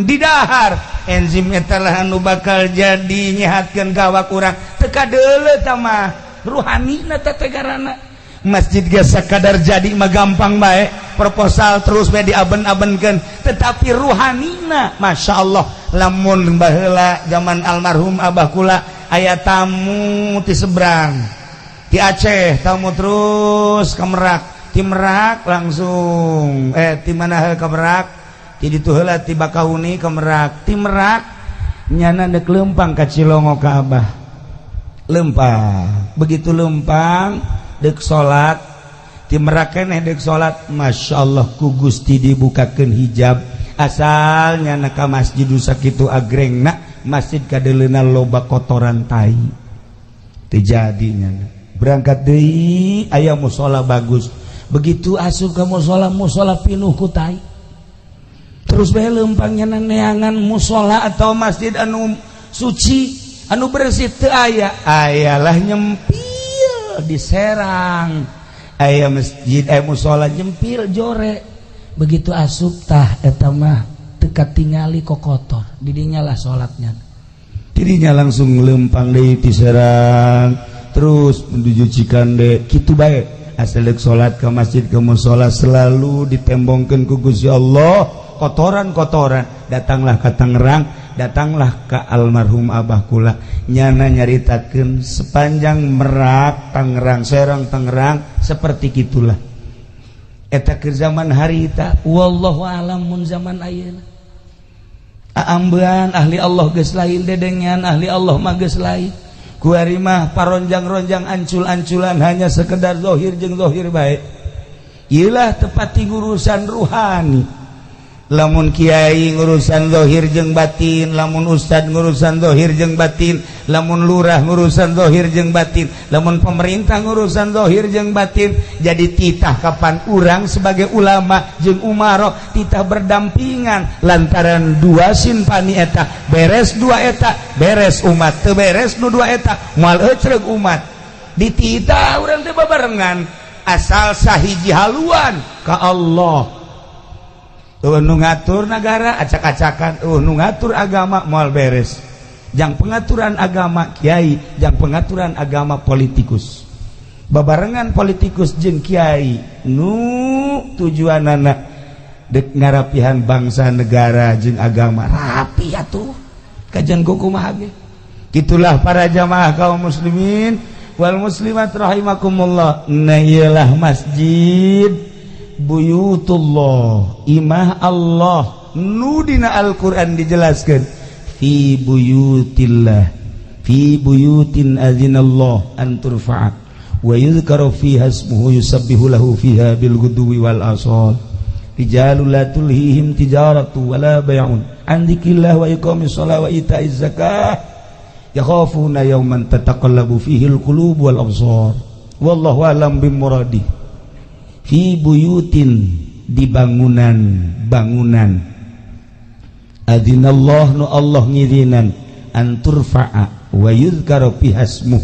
didahar enzim eta lah anu bakal jadi nyehatkeun ka awak urang teu kadeuleu tah mah ruhanina teh tegarana. Masjid ge sakadar jadi mah gampang bae, proposal terus bae diaben-abenkeun, tetapi ruhanina Masya Allah. Lamun baheula zaman almarhum abah kula aya tamu ti seberang ti Aceh, tamu terus ke Merak, ti Merak langsung ti mana ke Merak, ti ditu heula ti Bakahuni ke Merak, ti Merak nyana deuk leumpang ka Cilongo ka abah. Leumpang, begitu leumpang deuk salat, ti Merak keneh deuk salat, Masya Allah ku Gusti dibukakeun hijab. Asal nyana ka masjid sakitu agrengna, masjid kadeuleuna loba kotoran tai. Teu jadi nyana. Berangkat deui aya musala bagus. Begitu asup ka musala, musala pinuh ku tai. Terus bae leumpang nyana neangan musala atau masjid anu suci, anu bersih teu aya. Ayalah nyempil di Serang. Aya masjid, aya musala nyempil jore. Begitu asup tah eta mah teu katingali kokotor. Didinya lah salatnya. Didinya langsung leumpang deui ti Serang, terus menuju Cikande, kitu bae. Asal deuk salat ke masjid ke musala selalu ditembongkeun ku Gusti Allah kotoran-kotoran. Datanglah ke Tangerang, datanglah ke almarhum abah kula. Nyana nyaritakeun sepanjang Merak, Tangerang, Serang, Tangerang seperti kitulah. Eta keur zaman harita, wallahu alam mun zaman ayeuna. Aambean ahli Allah geus lain, dedengean ahli Allah mah geus lain. Kuari mah paronjang-ronjang ancul-anculan hanya sekedar zahir jeung zahir bae. Ieulah tepati ngurusan ruhani. Lamun kiai ngurusan zahir jeung batin, lamun ustad ngurusan zahir jeung batin, lamun lurah ngurusan zahir jeung batin, lamun pemerintah ngurusan zahir jeung batin. Jadi titah kapan urang sebagai ulama jeung umaro titah berdampingan lantaran dua sinpani eta beres, dua eta beres umat, teu beres nu dua eta moal ecreg umat. Dititah urang teh babarengan asal sahiji haluan ka Allah. Nu ngatur negara acak-acakan, nu ngatur agama moal beres. Jang pengaturan agama kiai, jang pengaturan agama politikus. Babarengan politikus jeung kiai nu tujuanana dek ngarapihan bangsa negara jeung agama rapi atuh. Kajian kumaha ge. Kitulah para jamaah kaum muslimin wal muslimat rahimakumullah. Nah iyalah masjid buyutullah, imah Allah nu dina Al-Qur'an dijelaskan fi buyutillah, fi buyutin azinallah an turfa'a wa yuzkaru fiha ismuhu yusabbihu lahu fiha bil ghudwi wal asal rijalul la tulhihim tijaratu wala bay'un an dzikrillah wa iqamis shalah wa ita'iz zakah Yakhafuna yawman tataqallabu fihi al-qulub wal absar. Wallahu a'lam bimuradi. Fi buyutin, di bangunan bangunan, adzinallah, nu Allah ngizinan, an turfa'a wa yuzkara fiha ismuh,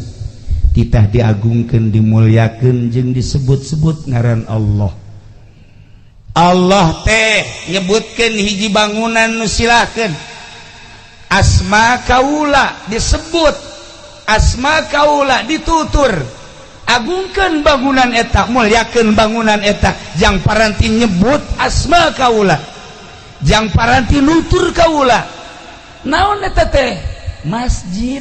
titah diagungkeun, dimuliakeun jeung disebut-sebut ngaran Allah. Allah teh nyebutkeun hiji bangunan nu silakeun asma kaula disebut, asma kaula ditutur. Agungkan bangunan eta, muliakeun bangunan eta, jang paranti nyebut asma kaula, jang paranti nutur kaula. Naon eta teh? Masjid.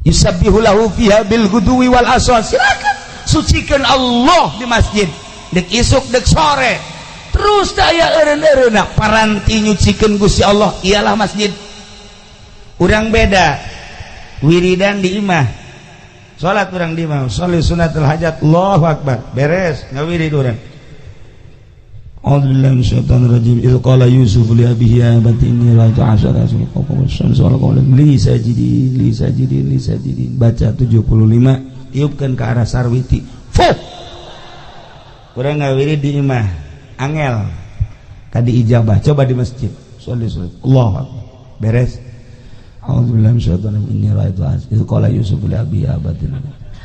Yusabbihu lahu fiha bil guduwi wal asal. Silakan sucikan Allah di masjid, dek isuk dek sore, terus daya eureun-eureunna paranti nyucikeun Gusti Allah, ialah masjid. Urang beda, wiridan di imah, salat urang di imah, sholli sunnatul hajat, Allahu akbar, beres ngawirid urang. A'udzu billahi minasyaitonir rajim. Idz qala Yusuf li abihi ya abati inni ra'aitu asyara kawkaban wasyamsa wal qamara li sajidin li sajidin li sajidin. Baca 75, tiupkan ke arah Sarwiti. Fuh. Urang ngawirid di imah angel kadi ijabah. Coba di masjid. Sholli sholli. Allahu akbar. Beres. A'udzu billahi minasyaitonir rajim. Inni ra'aitu asyara. Idz qala Yusuf li abihi ya abati,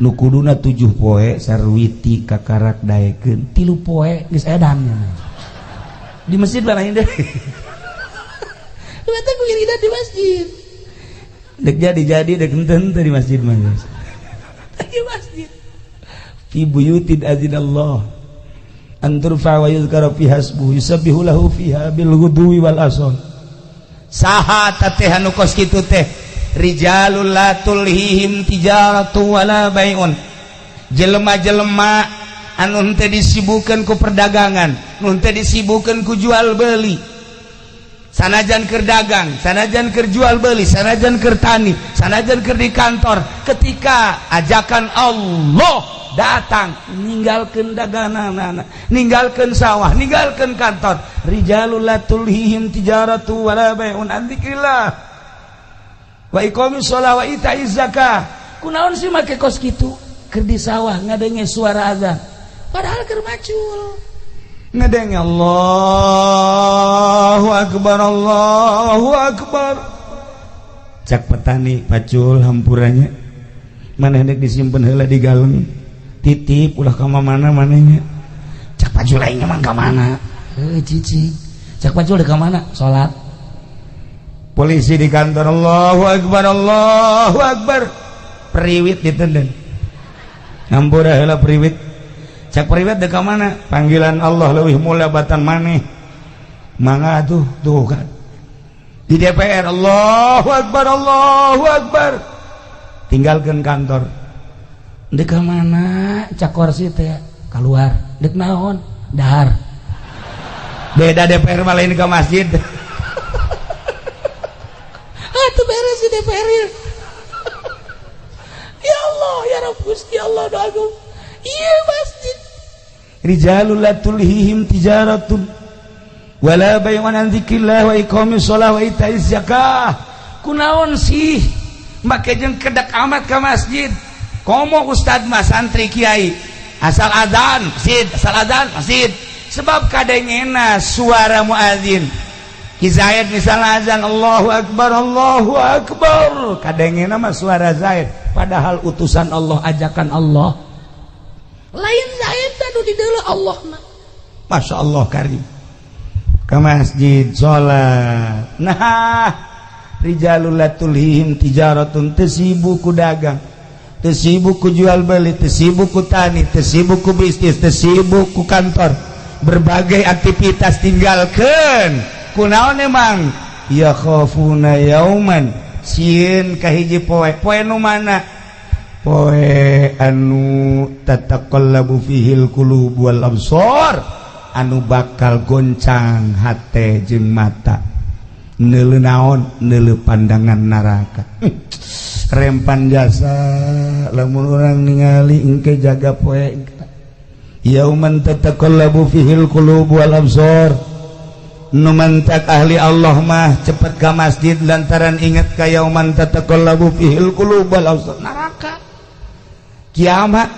nu kuduna 7 poe Sarwiti kakarak daekeun 3 poe geus edan. Di masjid lain deh. Lu wiridan di masjid. Dek jadi-jadi dek henteu di masjid mah. Di masjid. Fi buyutin adzinallah an turfa wa yuzkara fiha ismuhu yusabbihu lahu fiha bil ghudwi wal asal. Saha teh anu kos kitu teh? Rijalul la tulhihim tijaratu wala bai'un. Jelema-jelema anu henteu disibukeun ku perdagangan, nu henteu disibukeun ku jual beli. Sanajan keur dagang, sanajan keur jual beli, sanajan keur tani, sanajan keur di kantor, ketika ajakan Allah datang, ninggalkeun dagangan, ninggalkeun sawah, ninggalkeun kantor. Rijalul la tulhihim tijaratu wala bai'un an dzikrillah wa iqamis shalah wa ita'iz zakah. Kunaon sih make kos kitu? Keur di sawah ngadenge suara azan, padahal keur macul, ngedenge Allahu akbar, Allahu akbar. Cak petani, "Pacul, hampuranya, maneh dek disimpen heula di galeng, titip, ulah ka mana manehnya." Cak pacul, "Aing emang ka mana?" "Eh, cici." Cak pacul, "Dek ka mana?" "Salat." Polisi di kantor, Allahu akbar, Allahu akbar. Periwit ditenden, "Ngampura heula, periwit." Cak periwit, "Dek ka mana?" "Panggilan Allah leuwih mulia batan maneh, mangga tuh." Tuh kan, di DPR, Allahu akbar, Allahu akbar, tinggalkan kantor. "Dek ka mana?" Cak korsi teh, "Keluar." "Dek naon?" "Dahar." Beda DPR malah, ini ke masjid. Ah, itu beres di DPR ya. Ya Allah, ya Rabb, Gusti Allah agung. Iya, masjid. Rijalul la tulhihim tijaratun wala bay'un an dzikrillah wa iqamis shalah wa ita'iz zakah. Kunaon sih make jeung kedak amat ke masjid? Komo ustad mah, santri kiai, asal azan masjid, asal azan masjid, sebab kadengena suara muadzin. Ki Zaid misalnya azan, Allahu akbar, Allahu akbar, kadengena mah suara Zaid, padahal utusan Allah, ajakan Allah lain Zaid anu di Allah mah. Masya Allah karim, ke masjid salat. Nah, rijalul la tulhihim tijaratun, teu sibuk ku dagang, teu sibuk ku jual beli, teu sibuk ku tani, teu sibuk ku bisnis, teu sibuk ku kantor, berbagai aktivitas tinggalkan. Kunaon emang? Ya khafuna yauman, sieun ka hiji poe. Poe nu mana? Poe anu tataqallabu fihil qulub wal absar, anu bakal goncang hate jeung mata. Neuleu naon? Neuleu pandangan neraka. Rempan jasa lamun urang ningali engke, jaga poe yauman tataqallabu fihil qulub wal absar. Nu mantak ahli Allah mah cepet ke masjid lantaran ingat ka yauman tataqallabu fihil qulub wal absar, neraka, kiamat.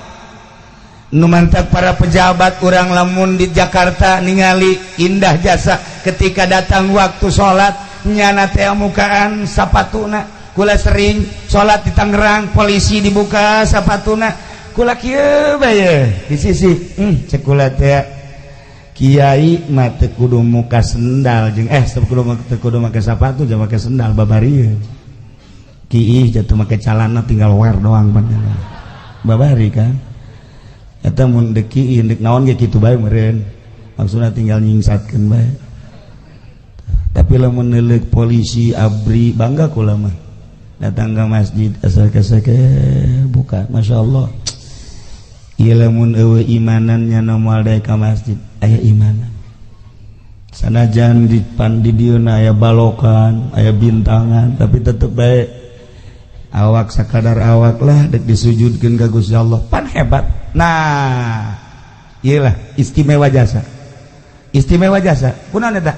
Nu mantak para pejabat urang lamun di Jakarta ningali indah jasa, ketika datang waktu salat nyana teh mukaan sapatuna. Kula sering salat di Tangerang, polisi dibuka sapatuna, kula kieu bae di sisi, cek kula teh, kiai mah teu kudu muka sendal jeung teu kudu teu kudu make sapatu jeung make sendal, babari kiih jatuh make calana, tinggal wear doang pan babari kan. Eta mun deuk kiih, deuk naon ge kitu bae meureun, maksudna tinggal nyingsatkeun bae. Tapi lamun neuleuk polisi, ABRI, bangga kula mah. Datang ke masjid asal keseke buka, Masya Allah. Ieu lamun eueuh imanannya moal daek ka masjid. Aya imanan, sanajan di pan di dieu aya balokan, aya bintangan, tapi tetep bae awak sakadar awak lah dek disujudkeun ka Gusti Allah, pan hebat. Nah, iyalah istimewa jasa, istimewa jasa. Kunaon eta?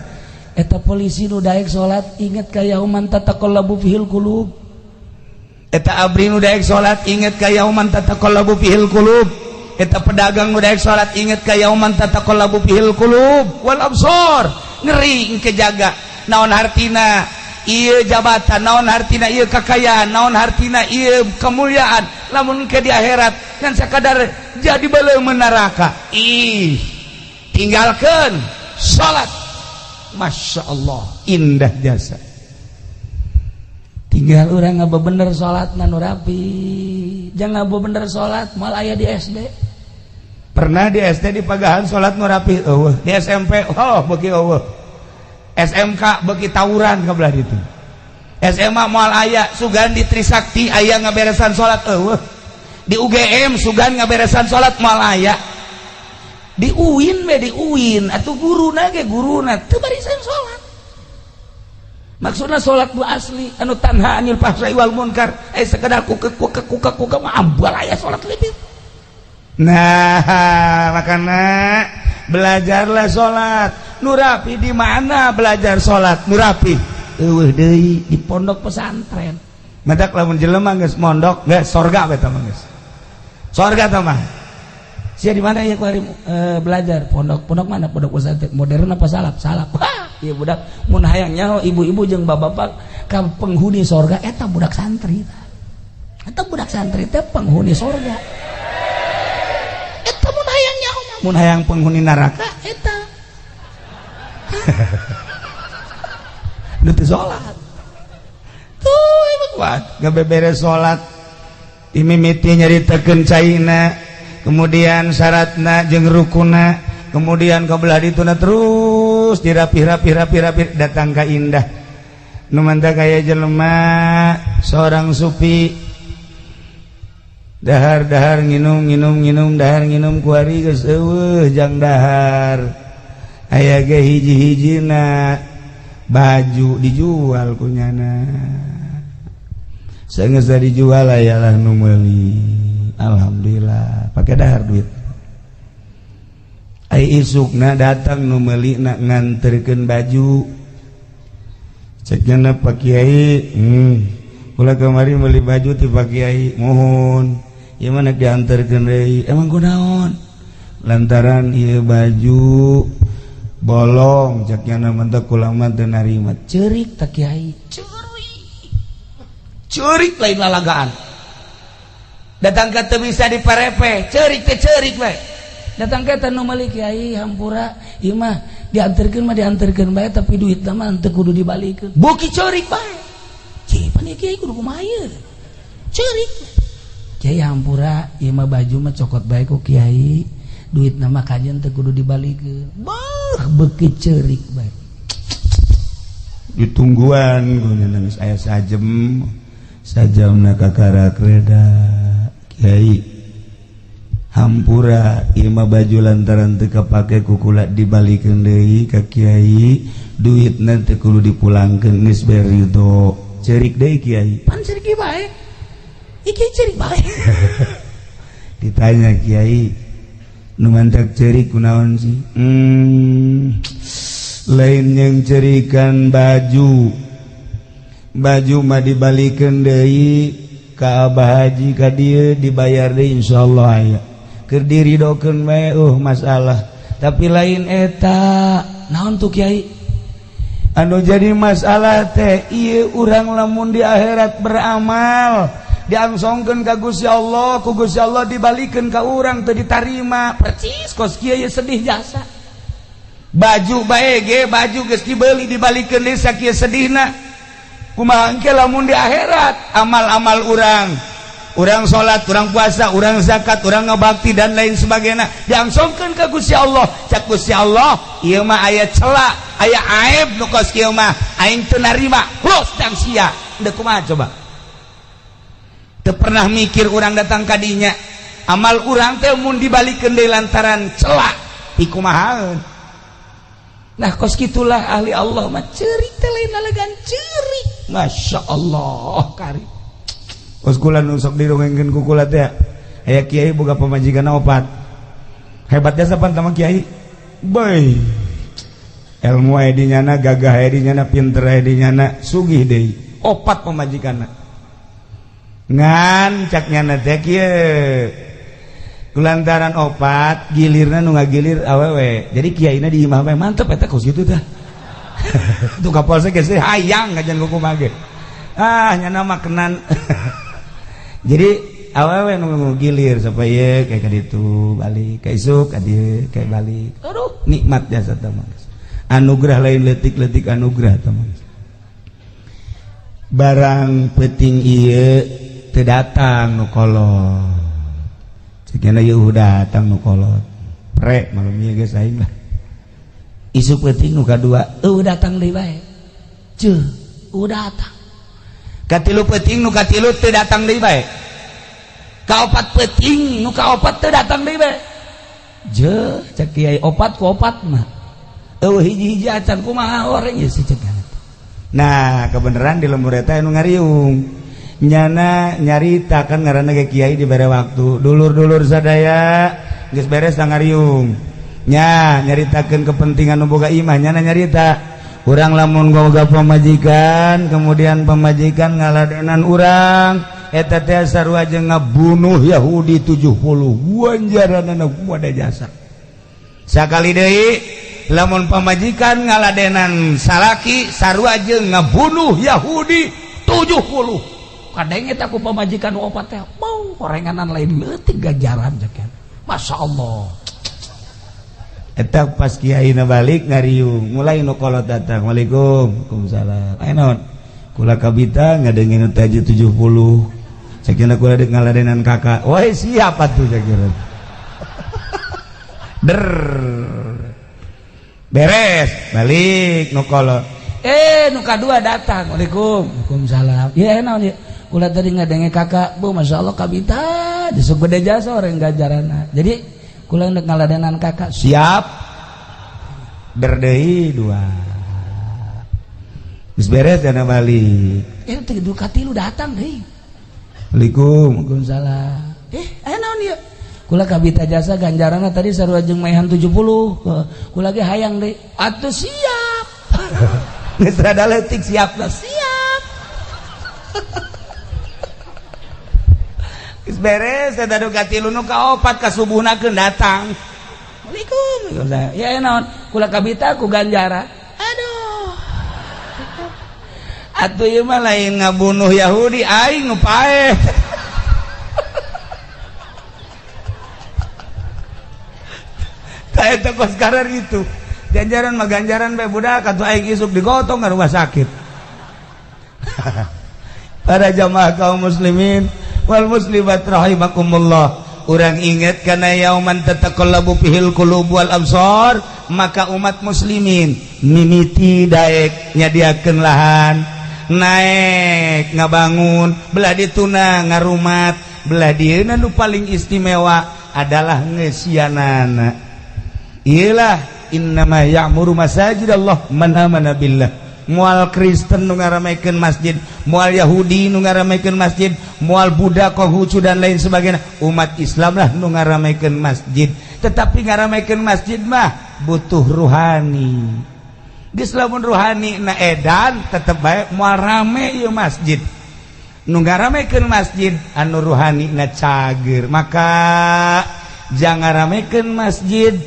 Eta polisi nu daek salat inget ka yauman tataqallabu fihil qulub. Eta ABRI nu daek salat inget ka yauman tataqallabu fihil qulub. Eta pedagang nu daek salat inget ka yauman tataqallabu fihil qulub wal absar. Ngeri engke jaga naon hartina ieu jabatan, naon hartina ieu kakayaan, naon hartina ieu kemuliaan, lamun ke di akhirat ngan sakadar jadi beuleum neraka. Ih, tinggalkeun salat. Masya Allah, indah jasa. Tinggal orang ngaba bener salat nu rapi, jangan ngaba bener salat mal aya di SD. Pernah di SD di pagahan salat nu rapi eueuh, di SMP oh beuki eueuh, SMK beuki tawuran ka belah ditu, SMA moal aya. Sugan di Trisakti aya ngaberesan salat, eueuh. Di UGM sugan ngaberesan salat, moal aya. Di UIN be, di UIN atuh guruna ge, guruna teu barisan salat. Maksudna salat nu asli anu tanha anil fahsai wal munkar, eh sekedar kuke kuke kuke kuke mah ambal aya salat lebih. Nah, makana belajarlah salat nu rapi. Di mana belajar salat nu rapi? Eueuh deui, di pondok pesantren. Matak lamun jelema geus mondok geus sorga eta mah, geus sorga eta mah. Sia di mana ya kuari belajar? Pondok. Pondok mana? Pondok pesantren. Modern apa salaf? Salaf. Wah, ieu budak mun hayang nyaho ibu-ibu jeung bapak-bapak ka penghuni sorga, eta budak santri. Eta budak santri teh penghuni sorga. Eta mun hayang nyaho. Mun hayang penghuni neraka, eta nu teu salat. Tuh emang kuat ngabeberes salat, dimimiti nyaritakeun caina, kemudian syaratna jeung rukuna, kemudian kebelah dituna, terus dirapih-rapi rapi-rapi, datang ka indah. Nu mantap kaya jelema seorang sufi, dahar dahar, nginum nginum nginum, dahar nginum. Kuari geus eueuh jang dahar, aya ge hiji-hijina, baju dijual kunyana. Sanggeus dijual, ayalah nu meuli, alhamdulillah pakai dahar duit. Ai isukna datang nu meuli na nganterkeun baju. Ceknya, "Pak Kiai, kula kemari beli baju ti Pak Kiai." "Mohon." "Ieu mana dianterkeun deui." "Emang kunaon?" "Lantaran ieu baju bolong," ceknya, "mantap kula mah teu narima." Ceurik tak kiai, ceurik ceurik, lain lalagaan. Datang ke teu bisa diparepe, ceurik teh ceurik we. Datang ke nu meuli, "Kiai, hampura, ieu mah dianterkeun mah dianterkeun bae, tapi duitna mah teu kudu dibalikeun." Beuki ceurik bae. Cih, pan ieu kiai kudu kumaha ieu? Ceurik. "Kiai, hampura, ieu mah baju mah cokot bae ku kiai, duitna mah kajen teu kudu dibalikeun." Bah, beuki ceurik bae. Ditungguan ku nangis aya sajem sajamna, kakarak reda. "Kiai, hampura, ieu mah baju lantaran teu kapake ku kula dibalikeun deui ka kiai, duitna teu kudu dipulangkeun, geus beri ridho." Ceurik deui kiai. Pan ceurik bae. Iki ceurik bae. Ditanya kiai, "Nu mantak ceurik kunaon sih?" Lain yang cerikan baju, baju mah dibalikeun deui ka Abah Haji ka dieu dibayar deui insyaallah aya. Keur diridokeun bae masalah. Tapi lain eta, naon tuh Kiai? Anu jadi masalah teh ieu urang lamun di akhirat beramal diangsongkeun ka Gusti Allah, ku Gusti Allah dibalikeun ka urang teu ditarima. Percis kos kieu ye sedih jasa. Baju bae ge baju geus dibeli dibalikeun deui sakieu sedihna. Kumaha engke lamun di akhirat amal-amal urang, urang salat, urang puasa, urang zakat, urang ngabakti dan lain sebagainya diangsongkeun ka Gusti Allah. Cak Gusti Allah, ieu mah aya cela, aya aib nu kos kieu mah aing teu narima. Los dang sia. Deuk kumaha coba? Teu pernah mikir urang datang ka dinya. Amal urang teh mun dibalikeun deui lantaran cela, ikumahaeun. Nah kos gitulah ahli Allah mah ceurik teh lain lalegan ceurik. Masya Allah kari. Kos kula nu sok dirongengkeun ku kula teh aya kiai boga pamajikan opat. Hebatnya sapan tama kiai. Boy. Ilmu aya di nyana, gagah aya di nyana, pinter aya di nyana, sugih deui. Opat pamajikanna. Ngan cak nyana teh kieu. Kulantaran opat gilirna nu ngagilir awewe. Jadi kiaina di imah bae mantep eta kos kitu tah. Tuh kapolsek geus hayang ngajan kumaha ge. Ah nyana mah kenan. Jadi awewe nu gilir supaya kayak kaditu balik ka isuk ka dieu kayak balik. Aduh nikmat jasa tah mah. Anugerah lain leutik-leutik anugerah tah mah. Barang peuting ieu teu datang nu kolot. Sekian ieu datang nu kolot. Pre malum ieu geus aing lah. Isuk peuting nu kadua eueuh datang deui bae. Ceuh, eueuh datang. Katilu peuting nu katilu teu datang deui bae. Kaopat peuting nu kaopat teu datang deui bae. Jeuh, cek kiai opat ku opat mah. Eueuh hiji-hiji acan kumaha oreng ieu si cek. Nah, kebenaran di lembur eta anu ngariung. Nyana nyarita kan ngaranna ge kiai dibere waktu. Dulur-dulur sadaya geus beres ngariung. Nya nyaritakeun kepentingan nu boga imah nyana nyarita. Urang lamun boga pamajikan, kemudian pamajikan ngaladenan urang, eta teh sarua jeung ngabunuh Yahudi 70. Wanjaranana kumaha jasa. Sakali deui lamun pamajikan ngaladenan salaki sarua jeung ngabunuh Yahudi 70. Kadenge teh ku pamajikan opat teh, mau horenganan lain leutik ganjaran cek. Masya Allah. Eta pas kiai na balik ngariung, mulai nu kolot datang. Waalaikum, waalaikumsalam. Aya naon? Kula kabita ngadengin taji 70. Sakina kula deuk ngaladenan kakak. Woi siapa tuh sakira. Der. Beres, balik nu kolot. Nu kadua datang. Waalaikum, waalaikumsalam. Ya naon ieu? Kula tadi ngadenge kakak, Bu, Masya Allah kabita, disuk gede jasa orang ganjaranna. Jadi kula ndek ngaladenan kakak, siap. Berdei dua. Geus beres dana balik. Teh du katilu datang deui. Waalaikum, waalaikumsalam. Aya naon ieu? Kula kabita jasa ganjaranna tadi sarua jeung maehan 70. Kula ge hayang deui. Atuh siap. Geus rada leutik siap lah, siap. Geus beres eta nu katilu nu kaopat ka subuhna keun datang. Waalaikum. Ya naon? Kula kabita ku ganjaran. Aduh. Atuh ieu mah lain ngabunuh Yahudi aing nu paeh. Tah eta kos karar itu. Ganjaran mah ganjaran bae budak atuh aing isuk digotong ka rumah sakit. Para jamaah kaum muslimin wal muslimat rahimakumullah. Urang ingat kana yauman tataqallabu fihil qulub wal absar, maka umat muslimin mimiti daek nyadiakeun lahan, naek ngabangun, belah dituna ngarumat, belah dieuna nu paling istimewa adalah ngeusianana. Iyalah innama ya'muru masajidallah man amana billah. Moal Kristen nu ngaramekeun masjid, moal Yahudi nu ngaramekeun masjid, moal Buddha, Konghucu dan lain sebagainya. Umat Islam lah nu ngaramekeun masjid. Tetapi ngaramekeun masjid mah butuh ruhani. Geus lamun ruhani na edan, tetep bae moal rame ieu masjid. Nu ngaramekeun masjid anu ruhani na cager. Maka jangan ramekeun masjid,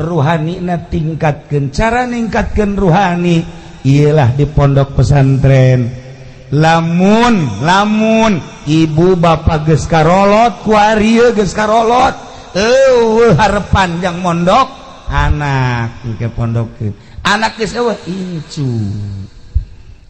ruhani na tingkatkeun. Cara ningkatkeun ruhani ialah di pondok pesantren. Lamun lamun ibu bapak geus karolot kuari, geus karolot, eueuh harapan jang mondok anak ke pondok, anak geus eueuh incu.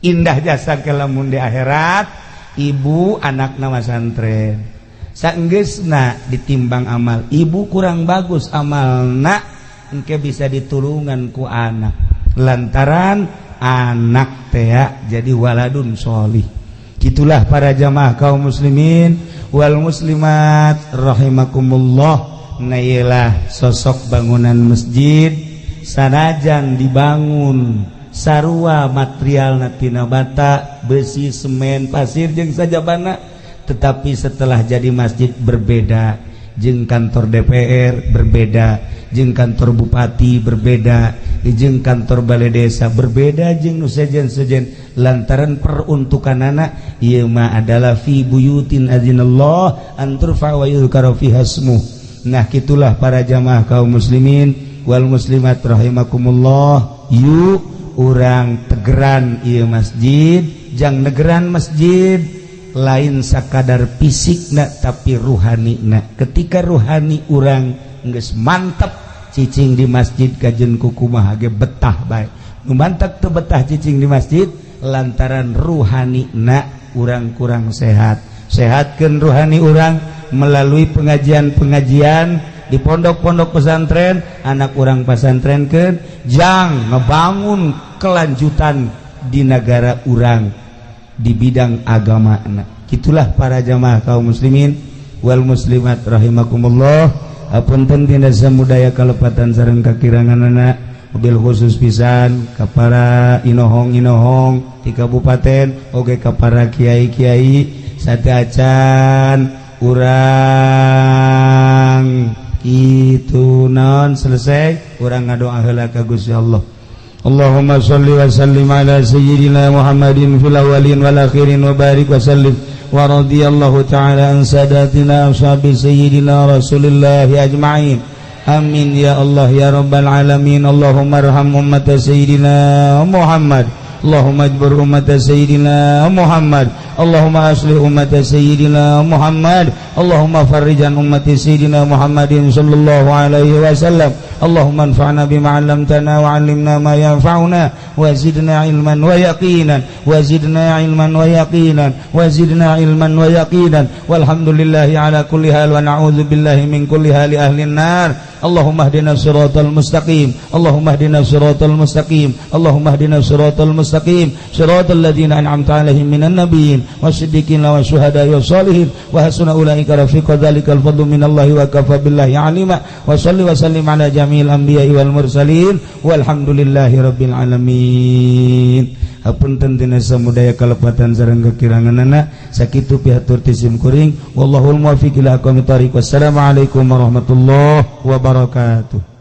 Indah jasa ke lamun di akhirat ibu anak nama santren. Saenggeusna ditimbang amal ibu kurang bagus amalna, engke bisa ditulungan ku anak, lantaran anak teh jadi waladun sholih. Gitulah para jamaah kaum muslimin wal muslimat rahimakumullah. Nah, sosok bangunan masjid, sanajan dibangun sarua material tina bata, besi, semen, pasir jeung sajabana, tetapi setelah jadi masjid berbeda jeung kantor DPR, berbeda jeung kantor bupati, berbeda jeung kantor balai desa, berbeda jeung nu sejen-sejen, lantaran peruntukanana ieu mah adalah fi buyutin adzinallah an turfa wa yuzkara fiha ismuh. Nah, gitulah para jamaah kaum muslimin wal muslimat rahimakumullah. Yuk urang tegeran ieu masjid, jang negeran masjid lain sakadar fisik na, tapi ruhani na. Ketika ruhani urang geus mantep, cicing di masjid kajen kukumaha ge betah bae. Nu mantep teu betah cicing di masjid lantaran ruhani na urang kurang sehat. Sehatkeun ruhani urang melalui pengajian-pengajian di pondok-pondok pesantren, anak urang pesantrenkeun jang ngebangun kelanjutan di negara urang di bidang agama. Itulah para jamaah kaum muslimin wal muslimat rahimakumullah. Apunten tina samudaya kalepatan sareng kakiranganana, mobil khusus pisan ka para inohong-inohong di kabupaten, oge ka para kiai-kiai. Sateuacan urang itu non selesai, urang ngadoa heula ka Gusti Allah. Allahumma shalli wa sallim ala sayyidina Muhammadin fil awwalin wal akhirin wa barik wa sallim wa radiyallahu ta'ala an sadatina ashabi sayyidina Rasulillah ajma'in. Amin ya Allah ya rabbal alamin. Allahumma arham ummat sayyidina Muhammad. Allahumma ajbur ummat sayyidina Muhammad. Allahumma aslih ummat sayyidina Muhammad. Allahumma farrijan ummati sayyidina Muhammadin sallallahu alaihi wasallam. Allahumma anfa'na bima 'allamtana wa 'allimna ma yanfa'una wa zidna ilman wa yaqinan wa zidna ilman wa yaqinan wa zidna ilman wa yaqinan. Walhamdulillahi ala kulli hal wa na'udzu billahi min kulli hali ahli nar. Allahumma hdina siratal mustaqim. Allahumma hdina siratal mustaqim. Allahumma hdina siratal mustaqim, siratal ladzina an'amta 'alaihim minan nabiyyin wasiddiqin wasyuhada'i wassalihin wa hasuna ulaika rafiqa. Dzalikal fadlu minallahi wa kafa billahi alima. Wa salli wa sallim ala jami'il anbiya'i wal mursalin walhamdulillahi rabbil alamin. Hapunten tina samudaya kalepatan sareng kekiranganana. Sakitu pihatur ti sim kuring. Wallahul muwaffiq ila aqwamit thoriq. Wassalamualaikum warahmatullahi wabarakatuh.